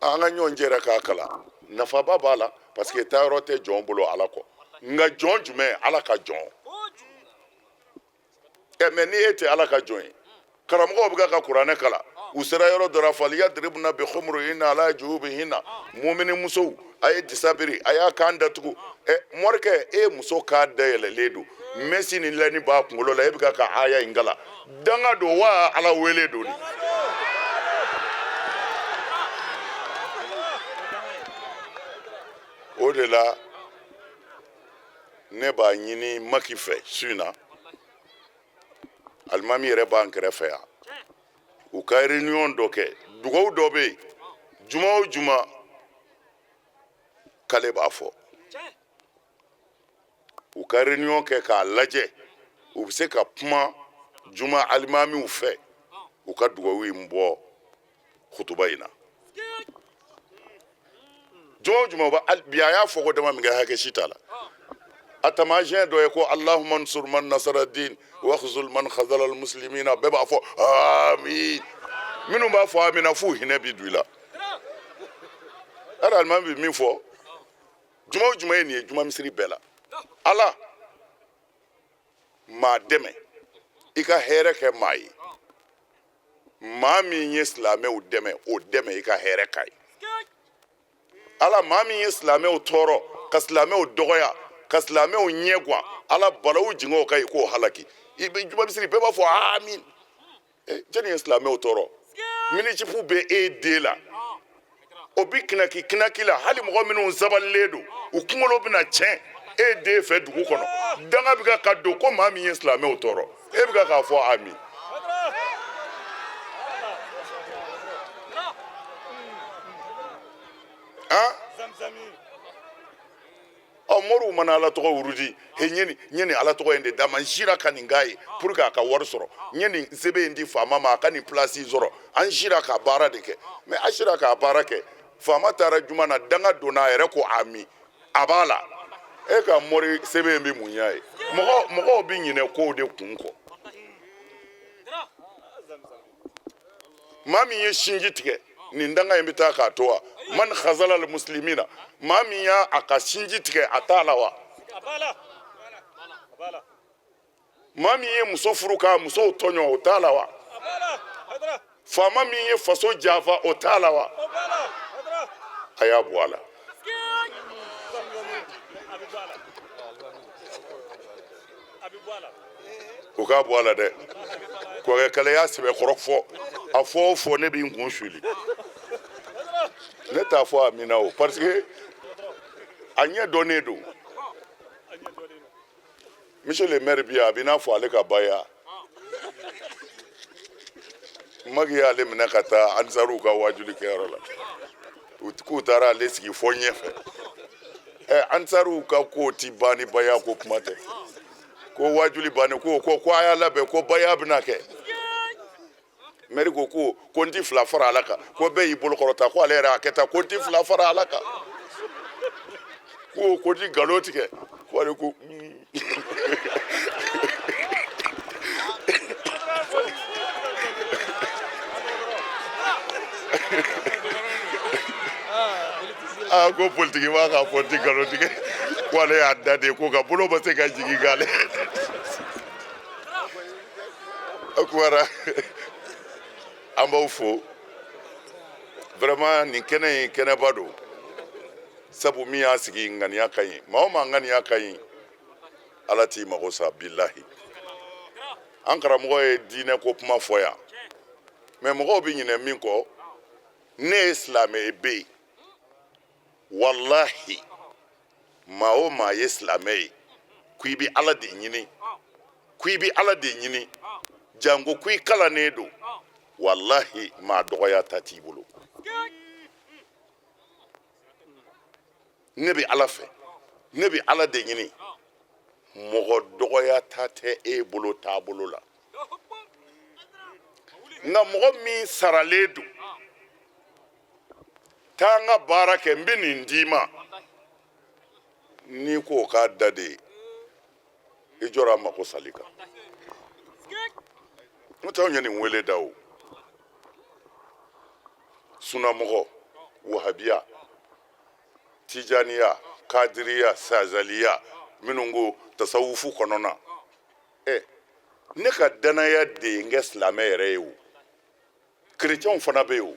An ka ɲɔgɔn jɛrɛ k'a kalan, nafaba b'a la, parce que taayɔrɔ tɛ jɔn bolo Ala kɔ. Nka jɔn jumɛn? Ala ka jɔn. Ɛ, mais ni e tɛ Ala ka jɔn ye, karamɔgɔw bɛ ka kuranɛ kalan, u sera yɔrɔ dɔ la, faliyadribuna bi khumurihinna ala juyubihinna, mumini musow, a ye disa biri, a y'a kan datugu. Ɛ, morikɛ, e muso kan dayɛlɛlen don, mɛsi ni lɛni b'a kunkolo la, e bɛ ka aya in kalan, danga don wa Ala wele don de? O de la, ne b'a ɲini Maki fɛ su in na, alimami yɛrɛ b'an kɛrɛfɛ yan, u ka réunion dɔ kɛ. Dugawu dɔ bɛ yen, juma o juma k'ale b'a fɔ. U ka réunion kɛ k'a lajɛ, u bɛ se ka kuma juma alimamiw fɛ, u ka dugawu in bɔ kutuba in na juma o juma. Bi a y'a fɔ ko dama min kɛ, hakɛ si t'a la. A taamasiyɛn dɔ ye ko allahumma nsur man nasara din wakhzul man khazala almuslimina. Bɛɛ b'a fɔ amin. Minnu b'a fɔ amina, f'u hinɛ bi don i la. Hali alimami bɛ min fɔ juma o juma ye nin ye, juma misiri bɛɛ la: Ala, maa dɛmɛ, i ka hɛrɛ kɛ maa ye, maa min ye silamɛw dɛmɛ, o dɛmɛ, i ka hɛrɛ k'a ye. Ala, maa min ye silamɛw tɔɔrɔ, ka silamɛw dɔgɔya, ka silamɛw ɲɛgwan, Ala, balawu jigin o kan, i k'o halaki. I bɛ juma misiri bɛɛ b'a fɔ amin. Jɔnni ye silamɛw tɔɔrɔ? Mini-jupe bɛ e den la, o bi kinaki kinaki la. Hali mɔgɔ minnu sabalilen don, u kunkolo bɛna tiɲɛ e den fɛ dugu kɔnɔ. Danga bɛ ka don ko maa min ye silamɛw tɔɔrɔ, e bɛ k'a fɔ amin. Han, ɔ, moriw mana Ala tɔgɔ wurudi, he, n ye nin Ala tɔgɔ in de d'a ma, n sira ka nin k'a ye pour que a ka wari sɔrɔ, n ye nin sɛbɛn in di faama ma, a ka nin place sɔrɔ, an sira ka baara de kɛ. Mais a sira k'a baara kɛ. Faama taara juma na, danga donna, a yɛrɛ ko ami, a b'a la. E ka mori sɛbɛn bɛ mun ɲɛ ye? Mɔgɔw bɛ ɲinɛ kow de kun kɔ. Maa min ye sinji tigɛ, nin danga in bɛ taa k'a to wa? Man khazala al muslimina, maa min y'a a ka sinji tigɛ, a t'a la wa? Maa min ye muso furu k'a musow tɔɲɔ, o t'a la wa? Faama min ye faso janfa, o t'a la wa? A y'a bɔ a la. O k'a bɔ a la dɛ. Kɔkɛ kɛlɛ y'a sɛbɛkɔrɔ fɔ, a fɔ o fɔ, ne b'i n kun suli. Ne t'a fɔ amina o, parce que a ɲɛ dɔnnen don. Monsieur le maire bi yan, a b'i n'a fɔ ale ka baya magi y'ale minɛ ka taa ansaruw ka wajuli kɛyɔrɔ la. K'u taara ale sigi fɔ ɲɛfɛ. Ɛ, ansaruw ka ko ti ban ni baya ko kuma tɛ. Ko wajuli bannen, ko ko ko a y'a labɛn ko baya bɛna kɛ. Mɛri ko ko ko n ti fila fara ala kan. Ko bɛɛ y'i bolo kɔrɔta, ko ale yɛrɛ y'a kɛ tan, ko n ti fila fara ala kan, ko ko n ti nkalon tigɛ, ko ale ko. Aa, ko politiki b'a k'a fɔ n ti nkalon tigɛ, ko ale y'a da de, ko ka bolo ma se ka jigin k'ale. O kumana, an b'aw fo vraiment. Nin kɛnɛ in, kɛnɛba don, sabu min y'a sigi, ŋaniya ka ɲi. Maa o maa ŋaniya ka ɲi, Ala t'i mago sa, bilahi. An karamɔgɔ ye diinɛ ko kuma fɔ yan, mais mɔgɔw bɛ ɲinɛ min kɔ, ne ye silamɛ ye bɛ yen, walahi, maa o maa ye silamɛ ye, ko i bɛ Ala de ɲini, ko i bɛ Ala de ɲini, janko ko i kalannen don, walahi, maa dɔgɔya ta t'i bolo. Ne bɛ Ala fɛ, ne bɛ Ala de ɲini, mɔgɔ dɔgɔya ta tɛ e bolo taabolo la. Nka mɔgɔ min saralen don, taa n ka baara kɛ, n bɛ nin d'i ma, n'i ko k'a da de ye, i jɔra a mako sali kan. N'o tɛ, anw ye nin wele da o sunamɔgɔ, wahabiya, tijaniya, kadiriya, sazaliya, minnu ko tasawufu kɔnɔna. Ɛ, ne ka danaya de ye n kɛ silamɛ yɛrɛ ye o. Kerecɛnw fana bɛ yen o,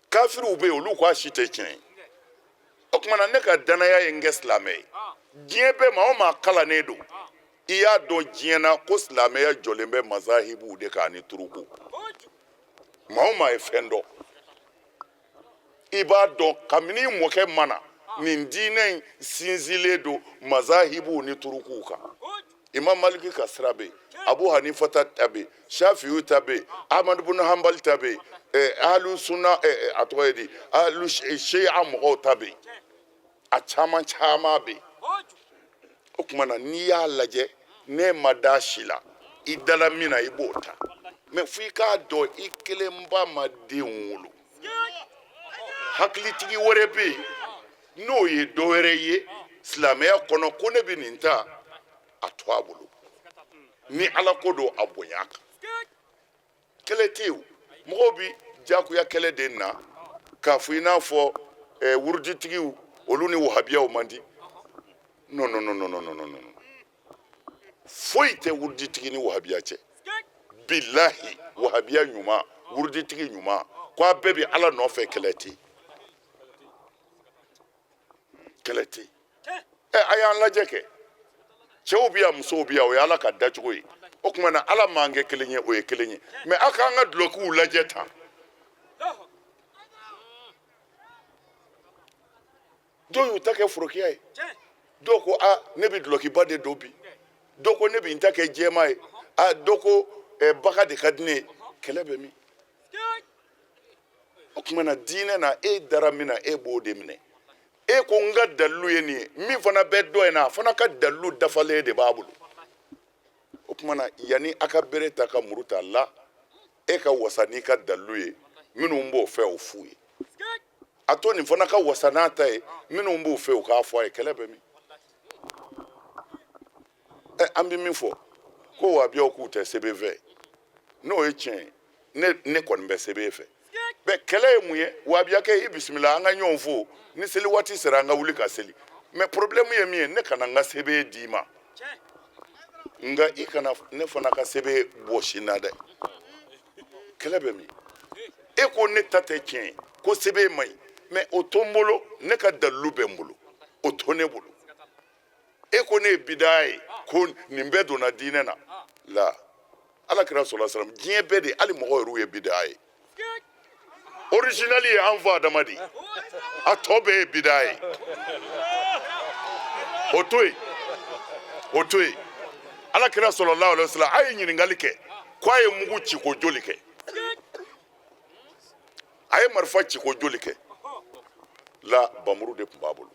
kafiriw bɛ yen, olu ko a si tɛ tiɲɛ ye. O tuma na, ne ka danaya ye n kɛ silamɛ ye. Diɲɛ bɛɛ, maa o maa kalannen don, i y'a dɔn diɲɛ na ko silamɛya jɔlen bɛ mazahibuw de kan ani turuku. Maa o maa ye fɛn dɔn, i b'a dɔn kabini i mɔkɛ ma na, nin diinɛ in sinsinlen don mazahibuw ni turukuw kan. Imam Maliki ka sira bɛ yen, Abu Hanifa ta bɛ yen, Shafiyu ta bɛ yen, Ahmadu bin Hanbali ta bɛ yen, Ahlu Sunna, a tɔgɔ ye di, Ahlu Shia mɔgɔw ta bɛ yen, a caman caman bɛ yen. O tuma na, n'i y'a lajɛ, ne ma da si la, i dala min na, i b'o ta. Mais fo i k'a dɔn, i kelenba ma den wolo, hakilitigi wɛrɛ bɛ yen, n'o ye dɔ wɛrɛ ye silamɛya kɔnɔ, ko ne bɛ nin ta, a to a bolo. Ni Ala ko don, a bonya kan. Kɛlɛ tɛ yen. Mɔgɔw bɛ jagoya kɛlɛ de na k'a fɔ i n'a fɔ wuruditigiw, olu ni wahabiyaw man di. Non, non, non, non, non, non, non, foyi tɛ wuruditigi ni wahabiya cɛ, bilahi. Wahabiya ɲuman, wuruditigi ɲuman, ko a bɛɛ bɛ Ala nɔfɛ, kɛlɛ tɛ, kɛlɛ tɛ. Ɛ, a y'an lajɛ kɛ, cɛw bɛ yan, musow bɛ yan, o ye Ala ka dacogo ye. O tuma na, Ala m'an kɛ kelen ye, o ye kelen ye. Mais aw k'an ka dulɔkiw lajɛ tan. Dɔw y'u ta kɛ forokiya ye, dɔw ko a ne bɛ dulɔkiba de don bi, dɔw ko ne bɛ n ta kɛ jɛman ye, a dɔw ko baga de ka di ne ye. Kɛlɛ bɛ min? O tuma na, diinɛ na, e dara min na, e b'o de minɛ. E ko n ka dalilu ye nin ye, min fana bɛ dɔ in na, a fana ka dalilu dafalen de b'a bolo. O tuma na, yanni a ka bere ta ka muru ta la, e ka wasa n'i ka dalilu ye. Minnu b'o fɛ, o f'u ye. A to nin fana ka wasa n'a ta ye, minnu b'u fɛ u k'a fɔ a ye. Kɛlɛ bɛ min? Ɛ, an bɛ min fɔ ko wahabiyaw k'u tɛ sebe fɛ, n'o ye tiɲɛ ye, ne kɔni bɛ sebe fɛ. Bɛ kɛlɛ ye mun ye? Wahabiyakɛ, i bisimila, an ka ɲɔgɔn fo. Ni seli waati sera, an ka wuli ka seli. Mais problème ye min ye, ne kana n ka sebe d'i ma, nka i kana ne fana ka sebe bɔsi n na dɛ. Kɛlɛ bɛ min? E ko ne ta tɛ tiɲɛ ye, ko sebe man ɲi, mais o to n bolo, ne ka dalilu bɛ n bolo, o to ne bolo. E ko ne ye bidaa ye, ko nin bɛɛ donna diinɛ na la. Ala kira sɔlɔ salam, diɲɛ bɛɛ de, hali mɔgɔ yɛrɛw ye bidaa ye. Original ye an fa Adama de ye, a tɔ bɛɛ ye bidaa ye. O to yen, o to yen. Ala kira sɔlɔlahu alayhi wa salam, a ye ɲininkali kɛ ko a ye mugu ci ko joli kɛ, a ye marifa ci ko joli kɛ la, bamuru de tun b'a bolo.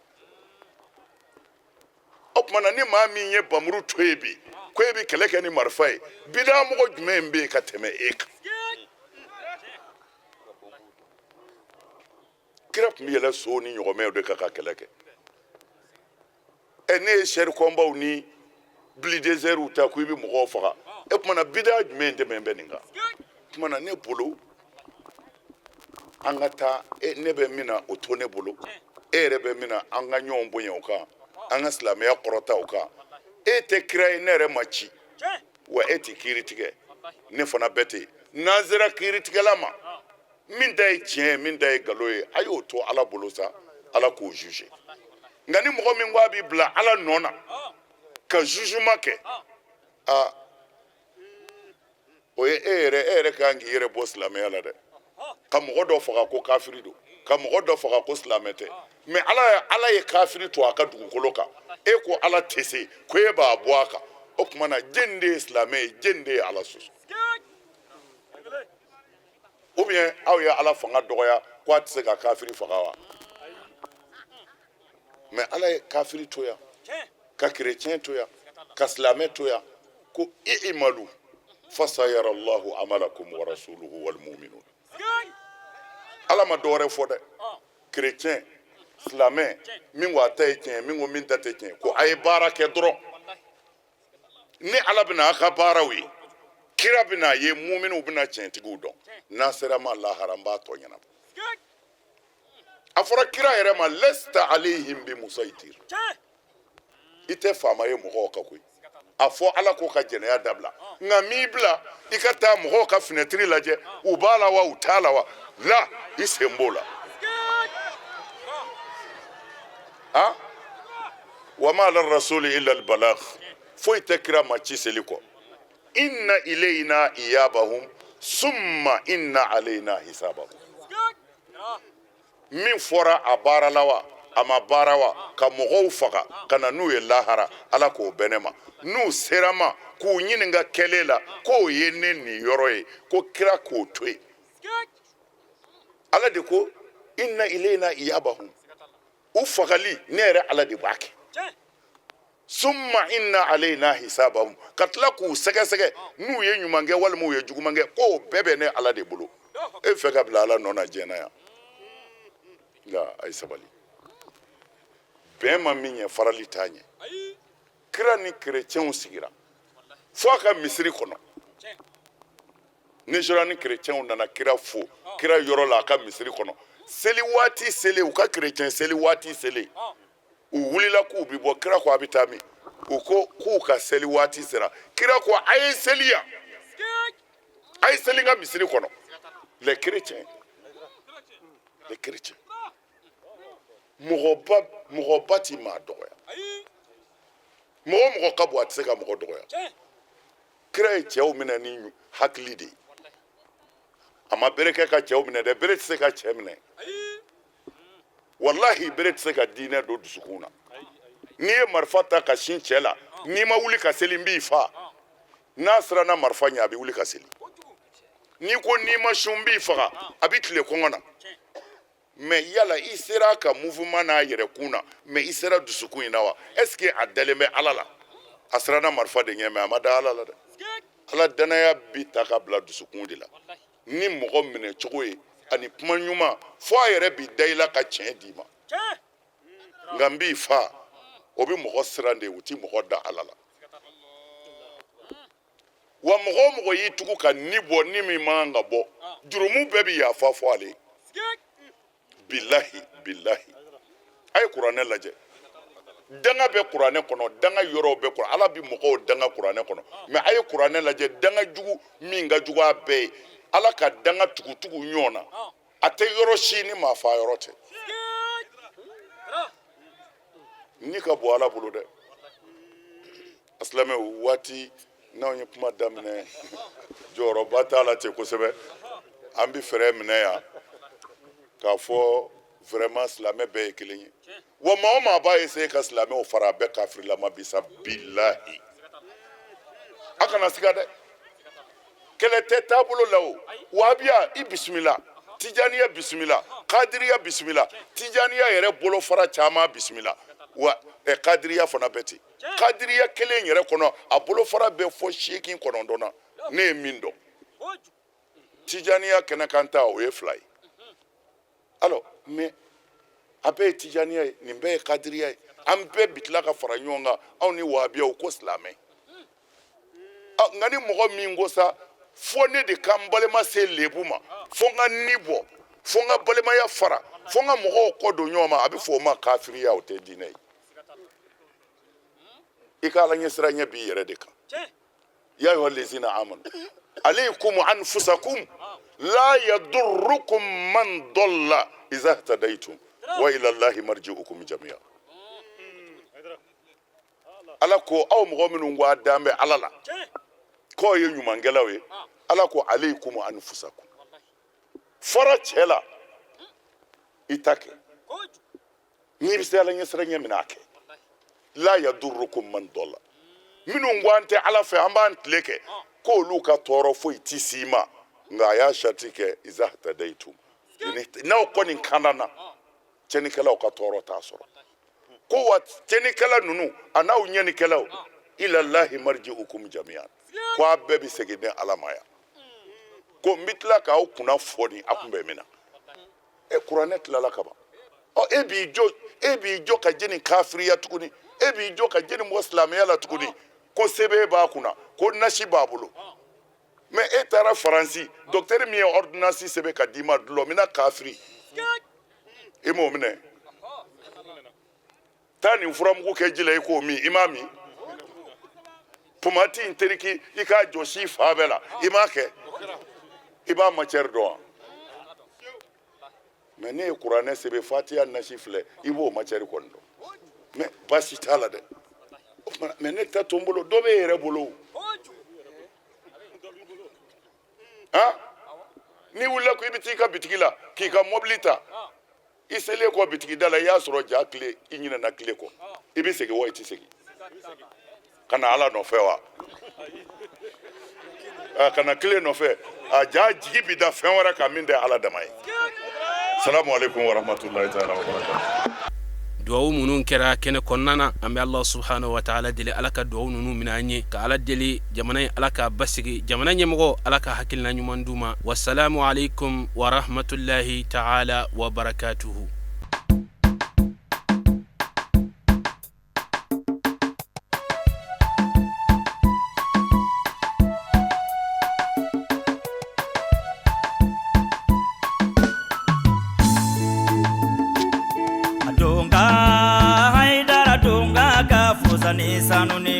O tuma na, ni maa min ye bamuru to yen bi, ko e bɛ kɛlɛ kɛ ni marifa ye, bidaa mɔgɔ jumɛn bɛ yen ka tɛmɛ e kan? Kira tun bɛ yɛlɛ so ni ɲɔgɔmɛw de kan ka kɛlɛ kɛ. Ɛ, ne ye char combatw ni bulldozerw ta ko i bɛ mɔgɔw faga, e tuma na bidaa jumɛn tɛmɛn bɛ nin kan? Tuma na ne bolo, an ka taa. E, ne bɛ min na, o to ne bolo, e yɛrɛ bɛ min na, an ka ɲɔgɔn bonya o kan, an ka silamɛya kɔrɔta o kan. E tɛ kira ye, ne yɛrɛ ma ci wa, e tɛ kiiri tigɛ, ne fana bɛ ten. N'an sera kiiritigɛla ma, min ta ye tiɲɛ ye, min ta ye nkalon ye, a y'o to Ala bolo sa, Ala k'o juge. Nka ni mɔgɔ min ko a b'i bila Ala nɔ na ka jugement kɛ, aa, o ye e yɛrɛ, e yɛrɛ ka kan k'i yɛrɛ bɔ silamɛya la dɛ. Ka mɔgɔ dɔ faga ko kafiri don, ka mɔgɔ dɔ faga ko silamɛ tɛ, mais Ala ye kafiri to a ka dugukolo kan, e ko Ala tɛ se, ko e b'a bɔ a kan. O tuma na, jɛni de ye silamɛ ye, jɛni de ye Ala sɔsɔ? Ou bien aw ye Ala fanga dɔgɔya ko a tɛ se ka kafiri faga wa? Mais Ala ye kafiri to yan, ka kerecɛn to yan, ka silamɛ to yan, ko i'malu fasayara Allahu amalakum wa rasuluhu wal mu'minun. Ala ma dɔwɛrɛ fɔ dɛ. Kerecɛn, silamɛ, min ko a ta ye tiɲɛ, min ko min ta tɛ tiɲɛ, ko a ye baara kɛ dɔrɔn. Ni Ala bɛna a ka baaraw ye, kira bɛna a ye, muminiw bɛna tiɲɛtigiw dɔn. N'a sera ma lahara, n b'a tɔ ɲɛnabɔ. A fɔra kira yɛrɛ ma, lesta alayhim bi musaitir, i tɛ faama ye mɔgɔw kan koyi. A fɔ Ala ko ka jɛnɛya dabila, nka m'i bila i ka taa mɔgɔw ka finɛtiri lajɛ, u b'a la wa, u t'a la wa, la, i sen b'o la. Ha, wa ma ala rasuli illa al balagh, foyi tɛ kira ma ci seli kɔ. Inna ilayna iyabahum summa inna alayna hisabahum. Min fɔra, a baara la wa, a ma baara wa, ka mɔgɔw faga ka na n'u ye lahara, Ala k'o bɛn ne ma. N'u sera ma k'u ɲininka kɛlen la, k'o ye ne nin yɔrɔ ye, ko kira k'o to yen. Ala de ko inna ilayna iyabahum, u fagali ne yɛrɛ Ala de b'a kɛ. Summa inna alayna hisabahum, ka tila k'u sɛgɛsɛgɛ n'u ye ɲuman kɛ walima u ye juguman kɛ, k'o bɛɛ bɛ ne Ala de bolo. E fɛ ka bila Ala nɔ na diɲɛ na yan? Nka a ye sabali, bɛn ma min ɲɛ, farali t'a ɲɛ. Kira ni kerecɛnw sigira fo a ka misiri kɔnɔ. Nizeriya ni kerecɛnw nana kira fo kira yɔrɔ la a ka misiri kɔnɔ. Seli waati selen, u ka kerecɛn seli waati selen, u wulila k'u bi bɔ. Kira ko a bɛ taa min? U ko k'u ka seli waati sera. Kira ko a ye seli yan, a ye seli n ka misiri kɔnɔ. Les chrétiens, les chrétiens, mɔgɔba, mɔgɔba ti maa dɔgɔya. Mɔgɔ mɔgɔ ka bon, a tɛ se ka mɔgɔ dɔgɔya. Kira ye cɛw minɛ ni hakili de ye, a ma bere kɛ ka cɛw minɛ dɛ. Bere tɛ se ka cɛ minɛ, walahi, bere tɛ se ka diinɛ don dusukun na. N'i ye marifa ta ka sin cɛ la, n'i ma wuli ka seli, n b'i fa. N'a siranna marifa ɲɛ, a bɛ wuli ka seli. N'i ko n'i ma sun, n b'i faga, a bɛ tile kɔngɔ na. Mais yala i sera ka mouvement n'a yɛrɛ kun na, mais i sera dusukun in na wa? Est ce que a dalen bɛ Ala la? A siranna marifa de ɲɛ, mais a ma da Ala la dɛ. Ala danaya bi ta ka bila dusukun de la ni mɔgɔ minɛ cogo ye. ani kuma ɲuman, fo a yɛrɛ bi da i la ka tiɲɛ d'i ma. Nka n b'i fa, o bɛ mɔgɔ siran de, u ti mɔgɔ da Ala la. Wa mɔgɔ o mɔgɔ y'i tugu ka ni bɔ, ni min man kan ka bɔ, jurumu bɛɛ bɛ yafa fɔ ale ye. Bilahi, bilahi, a ye kuranɛ lajɛ. Danga bɛ kuranɛ kɔnɔ, danga yɔrɔw bɛ kuranɛ, Ala bɛ mɔgɔw danga kuranɛ kɔnɔ. Mɛ a ye kuranɛ lajɛ, danga jugu min ka jugu a bɛɛ ye, Ala ka danga tugutugu ɲɔgɔn na, a tɛ yɔrɔ si ni maa fa yɔrɔ tɛ. Ni ka bon Ala bolo dɛ. A silamɛw, waati n'anw ye kuma daminɛ, jɔyɔrɔba t'a la ten kosɛbɛ. An bɛ fɛɛrɛ minɛ yan k'a fɔ vraiment silamɛ bɛɛ ye kelen ye. Wa maa o maa b'a essayer ka silamɛw fara, a bɛɛ kafirilama bi sa. Bilahi, a kana siga dɛ, kɛlɛ tɛ taabolo la. O wahabiya, i bisimila. Tijaniya, bisimila. Kadiriya, bisimila. Tijaniya yɛrɛ bolofara caman, bisimila. Wa ɛ kadiriya fana bɛ ten. Kadiriya kelen yɛrɛ kɔnɔ, a bolofara bɛ fɔ 8, 9 na, ne ye min dɔn. Tijaniya kɛnɛkan ta, o ye 2 ye. Alors, mais a bɛɛ ye tijaniya ye, nin bɛɛ ye kadiriya ye. An bɛɛ bi tila ka fara ɲɔgɔn kan, anw ni wahabiyaw ko silamɛ. Nka ni mɔgɔ min ko sa, fo ne de ka n balima se lebu ma, fo n ka ni bɔ, fo n ka balimaya fara, fo n ka mɔgɔw kɔ don ɲɔgɔn ma, a bɛ fɔ o ma kafiriya, o tɛ diinɛ ye. I ka Ala ɲɛsiranɲɛ b'i yɛrɛ de kan. Ya ayuha lezina amanu alaykum anfusakum la yadurrukum man dalla iza htadaytum wa ila allahi marji'ukum jami'a. Ala ko aw mɔgɔ minnu ko a dan bɛ Ala la, k'aw ye ɲumankɛlaw ye, Ala ko alaykum anfusakum, fara cɛ la, i ta kɛ. N'i bɛ se Ala ɲɛsiranɲɛ minɛ, a kɛ. La yadurrukum man dalla, minnu ko an tɛ Ala fɛ, an b'an tile kɛ, k'olu ka tɔɔrɔ foyi ti s'i ma. Nka a y'a sariti kɛ iza htadaytum, n'aw kɔni kanda na, tiɲɛnikɛlaw ka tɔɔrɔ t'a sɔrɔ. Ko wa tiɲɛnikɛla ninnu a n'aw ɲɛnikɛlaw, ilallahi marji'ukum jami'an, ko a bɛɛ bɛ segin ne Ala ma yan. Ko n bɛ tila k'aw kunna fɔni, a kun bɛ min na. Ɛ, kuranɛ tilala ka ban. Ɔ, e b'i jɔ ka jɛni kafiriya tuguni, e b'i jɔ ka jɛni bɔ silamɛya la tuguni, ko sɛbɛn b'a kunna, ko nasi b'a bolo. Mɛ e taara Faransi, docteur min ye ordonnance sɛbɛn ka d'i ma, dulɔ minna kafiri, i m'o minɛ. Taa nin furamugu kɛ ji la, i k'o min, i m'a min. Pomati in teriki, i k'a jɔsi fa bɛɛ la, i m'a kɛ. I b'a matière dɔn wa? Mɛ ne ye kuranɛ sɛbɛn, fatiya nasi filɛ, i b'o matière kɔni dɔn. Mɛ baasi t'a la dɛ. O tuma, mɛ ne ta to n bolo, dɔ b'e yɛrɛ bolo o. Han, n'i wulila ko i bɛ t'i ka bitigi la k'i ka mɔbili ta, i selen kɔ bitigi da la, i y'a sɔrɔ ja tile, i ɲinɛna tile kɔ, i bɛ segin wa i tɛ segin ka na Ala nɔfɛ wa? A ka na tile nɔfɛ, a ja jigi bi da fɛn wɛrɛ kan min tɛ Ala dama ye. Salamu aleykum wa rahmatulahi taala wa barakatuh. Duwawu minnu kɛra kɛnɛ kɔnɔna na, an bɛ Allah subhanahu wa taala deli, Ala ka duwawu ninnu minɛ an ye, ka Ala deli jamana in, Ala k'a basigi, jamana ɲɛmɔgɔ, Ala ka hakilina ɲuman d'u ma. Wasalamu alaikum wa rahmatullahi taala wa barakatuhu. Donga Haidara, donga ka fusa ni sanu ni.